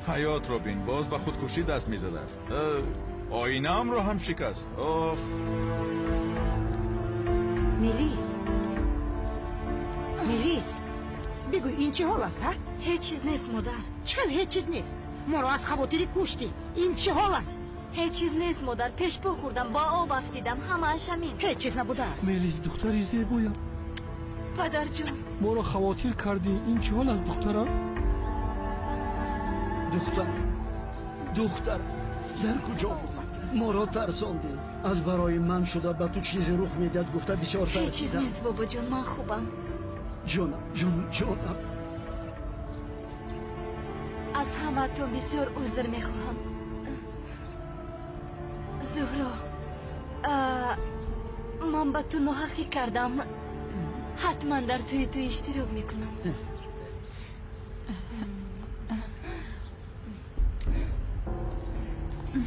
S1: Ҳаётро бин, боз ба худкушӣ даст мезадааст. Оинаамро ҳам шикаст. Оф!
S8: Мелис, Мелис, бигӯ, ин чӣ ҳол аст, ҳа?
S2: Ҳеҷ чиз нест, модар.
S8: Чӣ хел ҳеҷ чиз нест? Моро аз хавотирӣ куштӣ. Ин чӣ ҳол аст?
S2: Ҳеҷ чиз нест, модар. Пешпо хӯрдам, ба об афтидам, ҳамааш ҳамин.
S8: Ҳеҷ чиз набудааст.
S5: Мелис, духтари зебоям.
S2: Падарҷон,
S5: моро хавотир кардӣ. Ин чӣ ҳол аст, духтарам?
S3: Духтар, духтар, дар куҷо будӣ? Моро тарсондӣ. Аз барои ман шуда ба ту чизе рух медиҳад гуфта бисёр
S2: Ҳеҷ чиз
S3: тарсидам.
S2: нест, бобоҷон, ман хубам.
S3: Ҷонам, ҷонам, ҷонам.
S2: Аз ҳамаатон бисёр узр мехоҳам. Зуҳро, ман ба ту ноҳақӣ кардам. Ҳатман дар тӯи ту иштирок мекунам.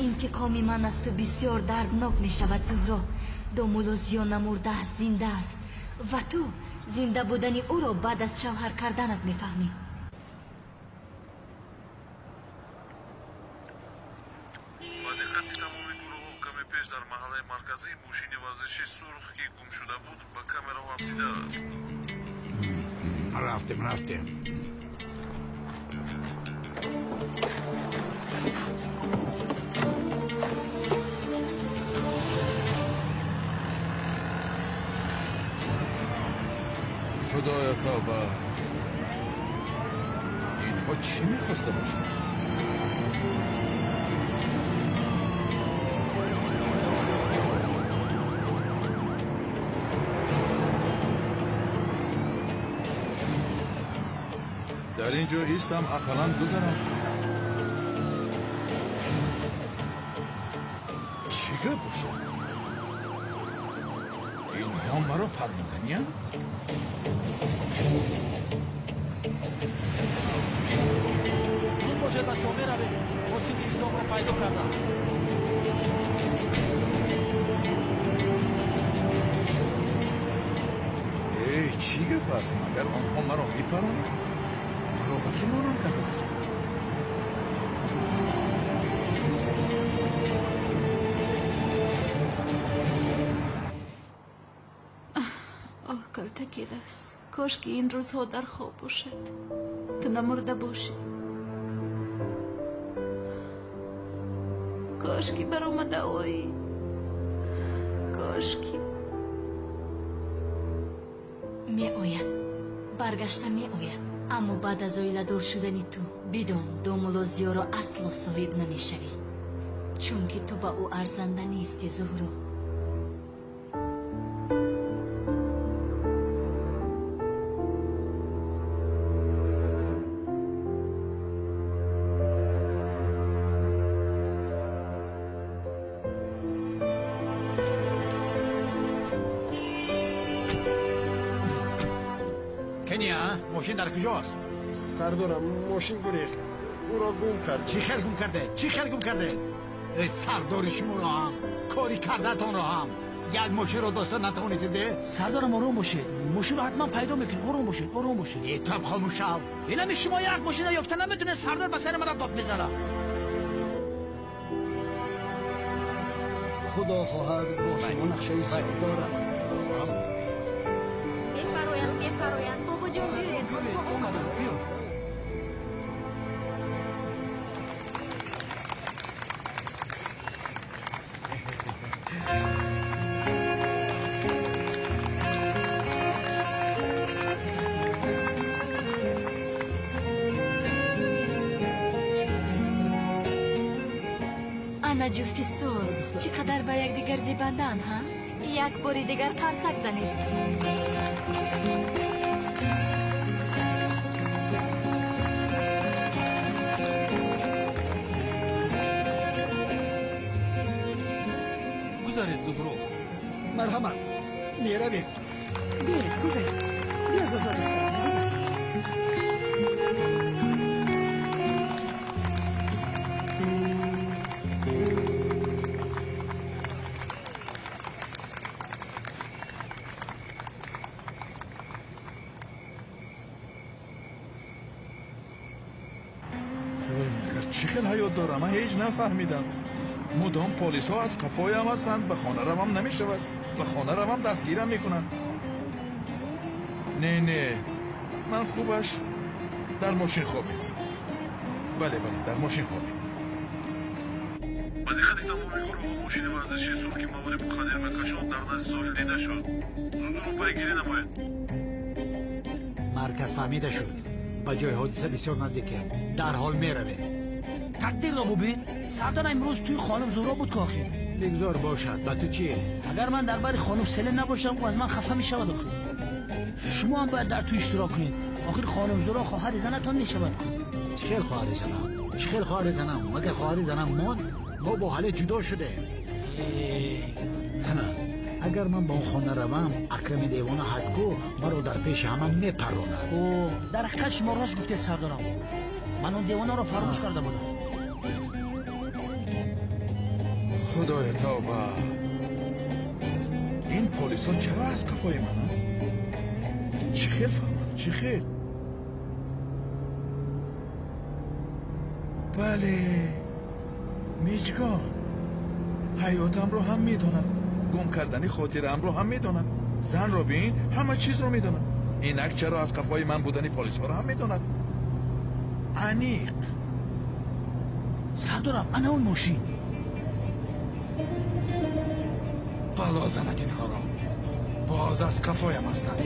S2: Интиқоми ман аз ту бисёр дарднок мешавад, Зуҳро. Домулло Зиё намурдааст, зинда аст, ва ту зинда будани ӯро баъд аз шавҳар карданат мефаҳмӣ.
S9: Ба диққати тамоми гурӯҳҳо, каме пеш дар маҳаллаи марказӣ мошини варзиши сурх, ки гум шуда буд, ба камераҳо афтидааст.
S10: Рафтем, рафтем.
S1: Худоё, тавба! Инҳо чӣ мехоста бошанд? Дар ин ҷо истам, ақаллан гузарам. Чӣ гап бошад? Инҳо маро парронданиянд?
S13: Зуд бошед, бачаҳо, меравем. Мошини ҳисобро пайдо кардам.
S1: Эй, чӣ гап аст? Магар онҳо маро мепаронанд? Маро ба кӣ монанд карда бошанд?
S15: Оҳ, калтаки рас, кош ки ин рӯзҳо дар хоб бошад, ту намурда бошӣ. Кош ки баромада оӣ, кош ки.
S2: Меояд, баргашта меояд, аммо баъд аз оиладор шудани ту. Бидон, домулло Зиёро асло соҳиб намешавӣ, чунки ту ба ӯ арзанда нестӣ, Зуҳро.
S10: Кения, мошин дар куҷост?
S17: Сардорам, мошин гурехт, ӯро гум кард.
S10: Чӣ хел гум карде? Чӣ хел гум карде? Эй, сардори шуморо ҳам, кори кардатонро ҳам, як мошинро дошта натавонистеде?
S16: Сардорам, ором бошед, мошинро ҳатман пайдо мекунем. Ором бошед, ором бошед.
S10: Э, ту ҳам хомӯш шав.
S16: Инами шумо як мошина ёфта наметонед, сардор ба сари мана дод мезанад.
S3: Худо хоҳад, бо шумо нақшаи зиёд дорам.
S6: Мефароянд, мефароянд.
S2: Бобоҷон, биёед.
S5: Омадам, биё.
S2: Ана ҷуфти сол, чӣ қадар ба якдигар зебандаанд, ҳа? Як бори дигар қарсак занед.
S5: Гузаред, Зуҳро.
S3: Марҳамат, меравем.
S8: Биёед, гузаред. Биё, Зуҳро духтарам, гузар.
S1: Ой, магар Чӣ хел ҳаёт дорам? Ман ҳеҷ нафаҳмидам. Мудом полисҳо аз қафоям ҳастанд, ба хона равам намешавад, ба хона равам дастгирам мекунанд. Не, не, ман хубаш дар мошин хобем. Бале, бале, дар мошин хобем.
S18: Ба диққати тамоми гурӯҳҳо мошини варзишии сурх, ки маводи мухаддир мекашонд, дар назди соҳил дида шуд. Зуд ӯро пайгирӣ намоед.
S19: Марказ фаҳмида шуд. Ба ҷои ҳодиса бисёр наздикем. Дарҳол меравем.
S16: Тақдирро бубин. Сардорам, имрӯз тӯи хонум Зуҳро буд ки охир.
S19: Бигзор бошад, ба ту чӣ?
S16: Агар ман дар бари хонум Селин набошам, ӯ аз ман хафа мешавад охир. Шумо ҳам бояд дар тӯй иштирок кунед. Охир хонум Зуҳро хоҳари занатон мешавад ку.
S19: Чӣ хел хоҳари занам? Чӣ хел хоҳари занам? Магар хоҳари занам монд? Мо бо ҳале ҷудо шудем. Агар ман ба он хона равам, Акрами девона ҳаст ку, маро дар пеши ҳама мепарронад.
S16: О, дар ҳақиқат шумо рост гуфтед, сардорам. Ман он девонаро фаромӯш карда будам.
S1: Худоё тавба! Ин полисҳо чаро аз қафои мананд? Чӣ хел фаҳмам? Чӣ хел? Бале, Миҷгон ҳаётамро ҳам медонад, гум кардани хотираамро ҳам медонад, занро бин, ҳама чизро медонад. Инак чаро аз қафои ман будани полисҳоро ҳам медонад. Аниқ.
S16: Сардорам, ана он мошин.
S1: Бало занад инҳоро. Боз аз қафоям ҳастанд.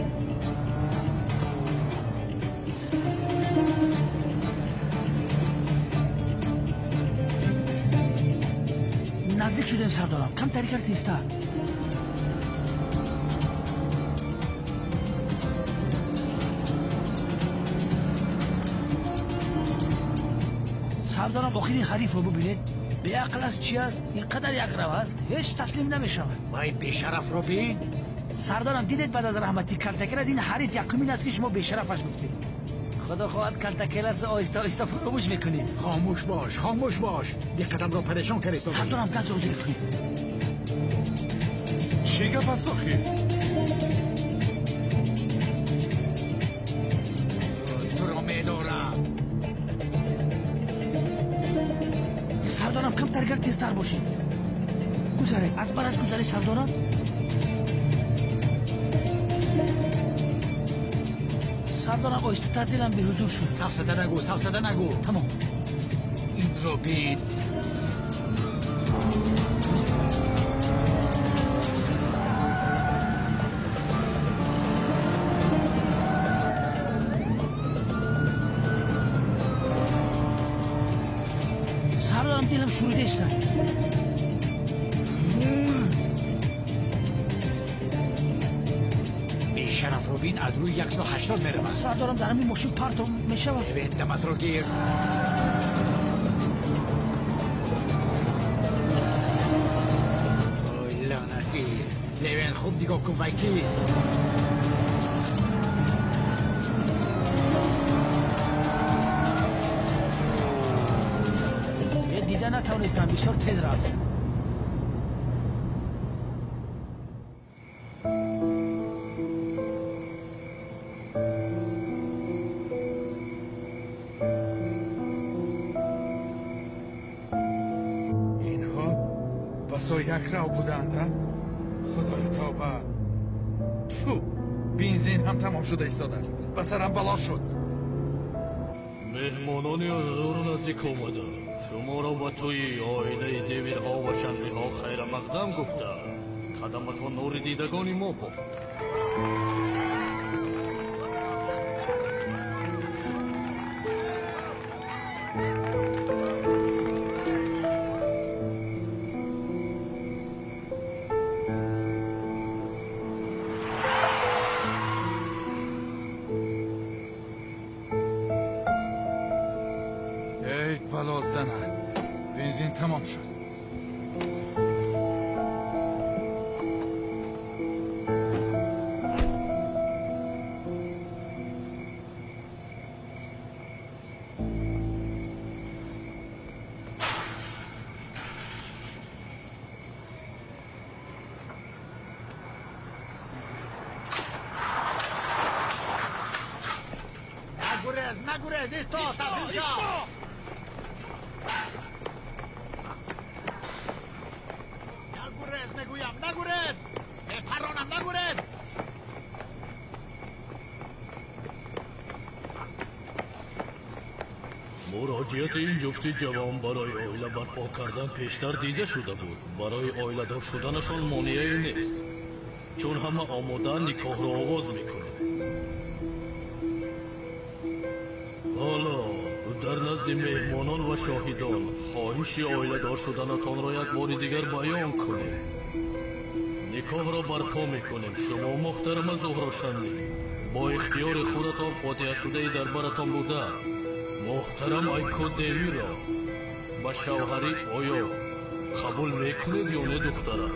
S16: Наздик шудем, сардорам, камтари кар тезтар. Сардорам, охирин ҳарифро бубинед. Беақл аст, чи аст? Ин қадар якрав аст, ҳеҷ таслим намешавад.
S19: Вай бешарафро бин.
S16: Сардорам, дидед баъд аз раҳмати калтакелас ин ҳариф якумин аст, ки шумо бешарафаш гуфтед. Худо хоҳад калтакеласро оҳиста оҳиста фаромӯш мекунед.
S19: Хомӯш бош, хомӯш бош, диққатамро парешон кардед.
S16: Сардорам, газро зир кунед.
S1: Чӣ гап аст охир?
S19: Туро медорам.
S16: Сардорам, камтар гар тезтар бошед. Гузаред, аз бараш гузаред, сардорам. Сардорам, оҳистатар, дилам беҳузур шуд.
S19: Сафсата нагӯ, сафсата нагӯ.
S16: Тамом.
S19: Инро бин.
S16: Сардорам, дилам шурида истад.
S19: Бешарафро бин, аз рӯи 180 меравад.
S16: Сардорам, дар ҳамин мошин партов мешавад.
S19: Левен, даматро гир. Ой, лаънатӣ! Левен, хуб нигоҳ кун, вай кист?
S16: Дида натавонистам, бисёр тез рафт.
S1: Инҳо басо якрав буданд, а? Худоё тавба! Фу, бензин ҳам тамом шуда истодааст. Ба сарам бало шуд.
S22: Меҳмонони аз дуру наздик омада шуморо ба тӯи оилаи девирҳо ва шанбеҳо хайрамақдам гуфта, қадаматон нури дидагони мо бод.
S1: Эй бало занад, бензин тамом шуд.
S19: Нагурез, нагурез, исто, таслим шав. Мегӯям, нагурез, мепаронам, нагурез.
S22: Муроҷиати ин ҷуфти ҷавон барои оила барпо кардан пештар дида шуда буд. Барои оиладор шуданашон монеае нест, чун ҳама омодаанд, никоҳро оғоз мекунем. Ҳоло дар назди меҳмонон ва шоҳидон хоҳиши оиладор шуданатонро як бори дигар баён кунед. Никоҳро барпо мекунем. Шумо, муҳтарама Зуҳрошанӣ, бо ихтиёри худатон фотиҳашудаи дар баратон буда муҳтарам Айко Девиро ба шавҳарӣ оё қабул мекунед ё не, духтарам?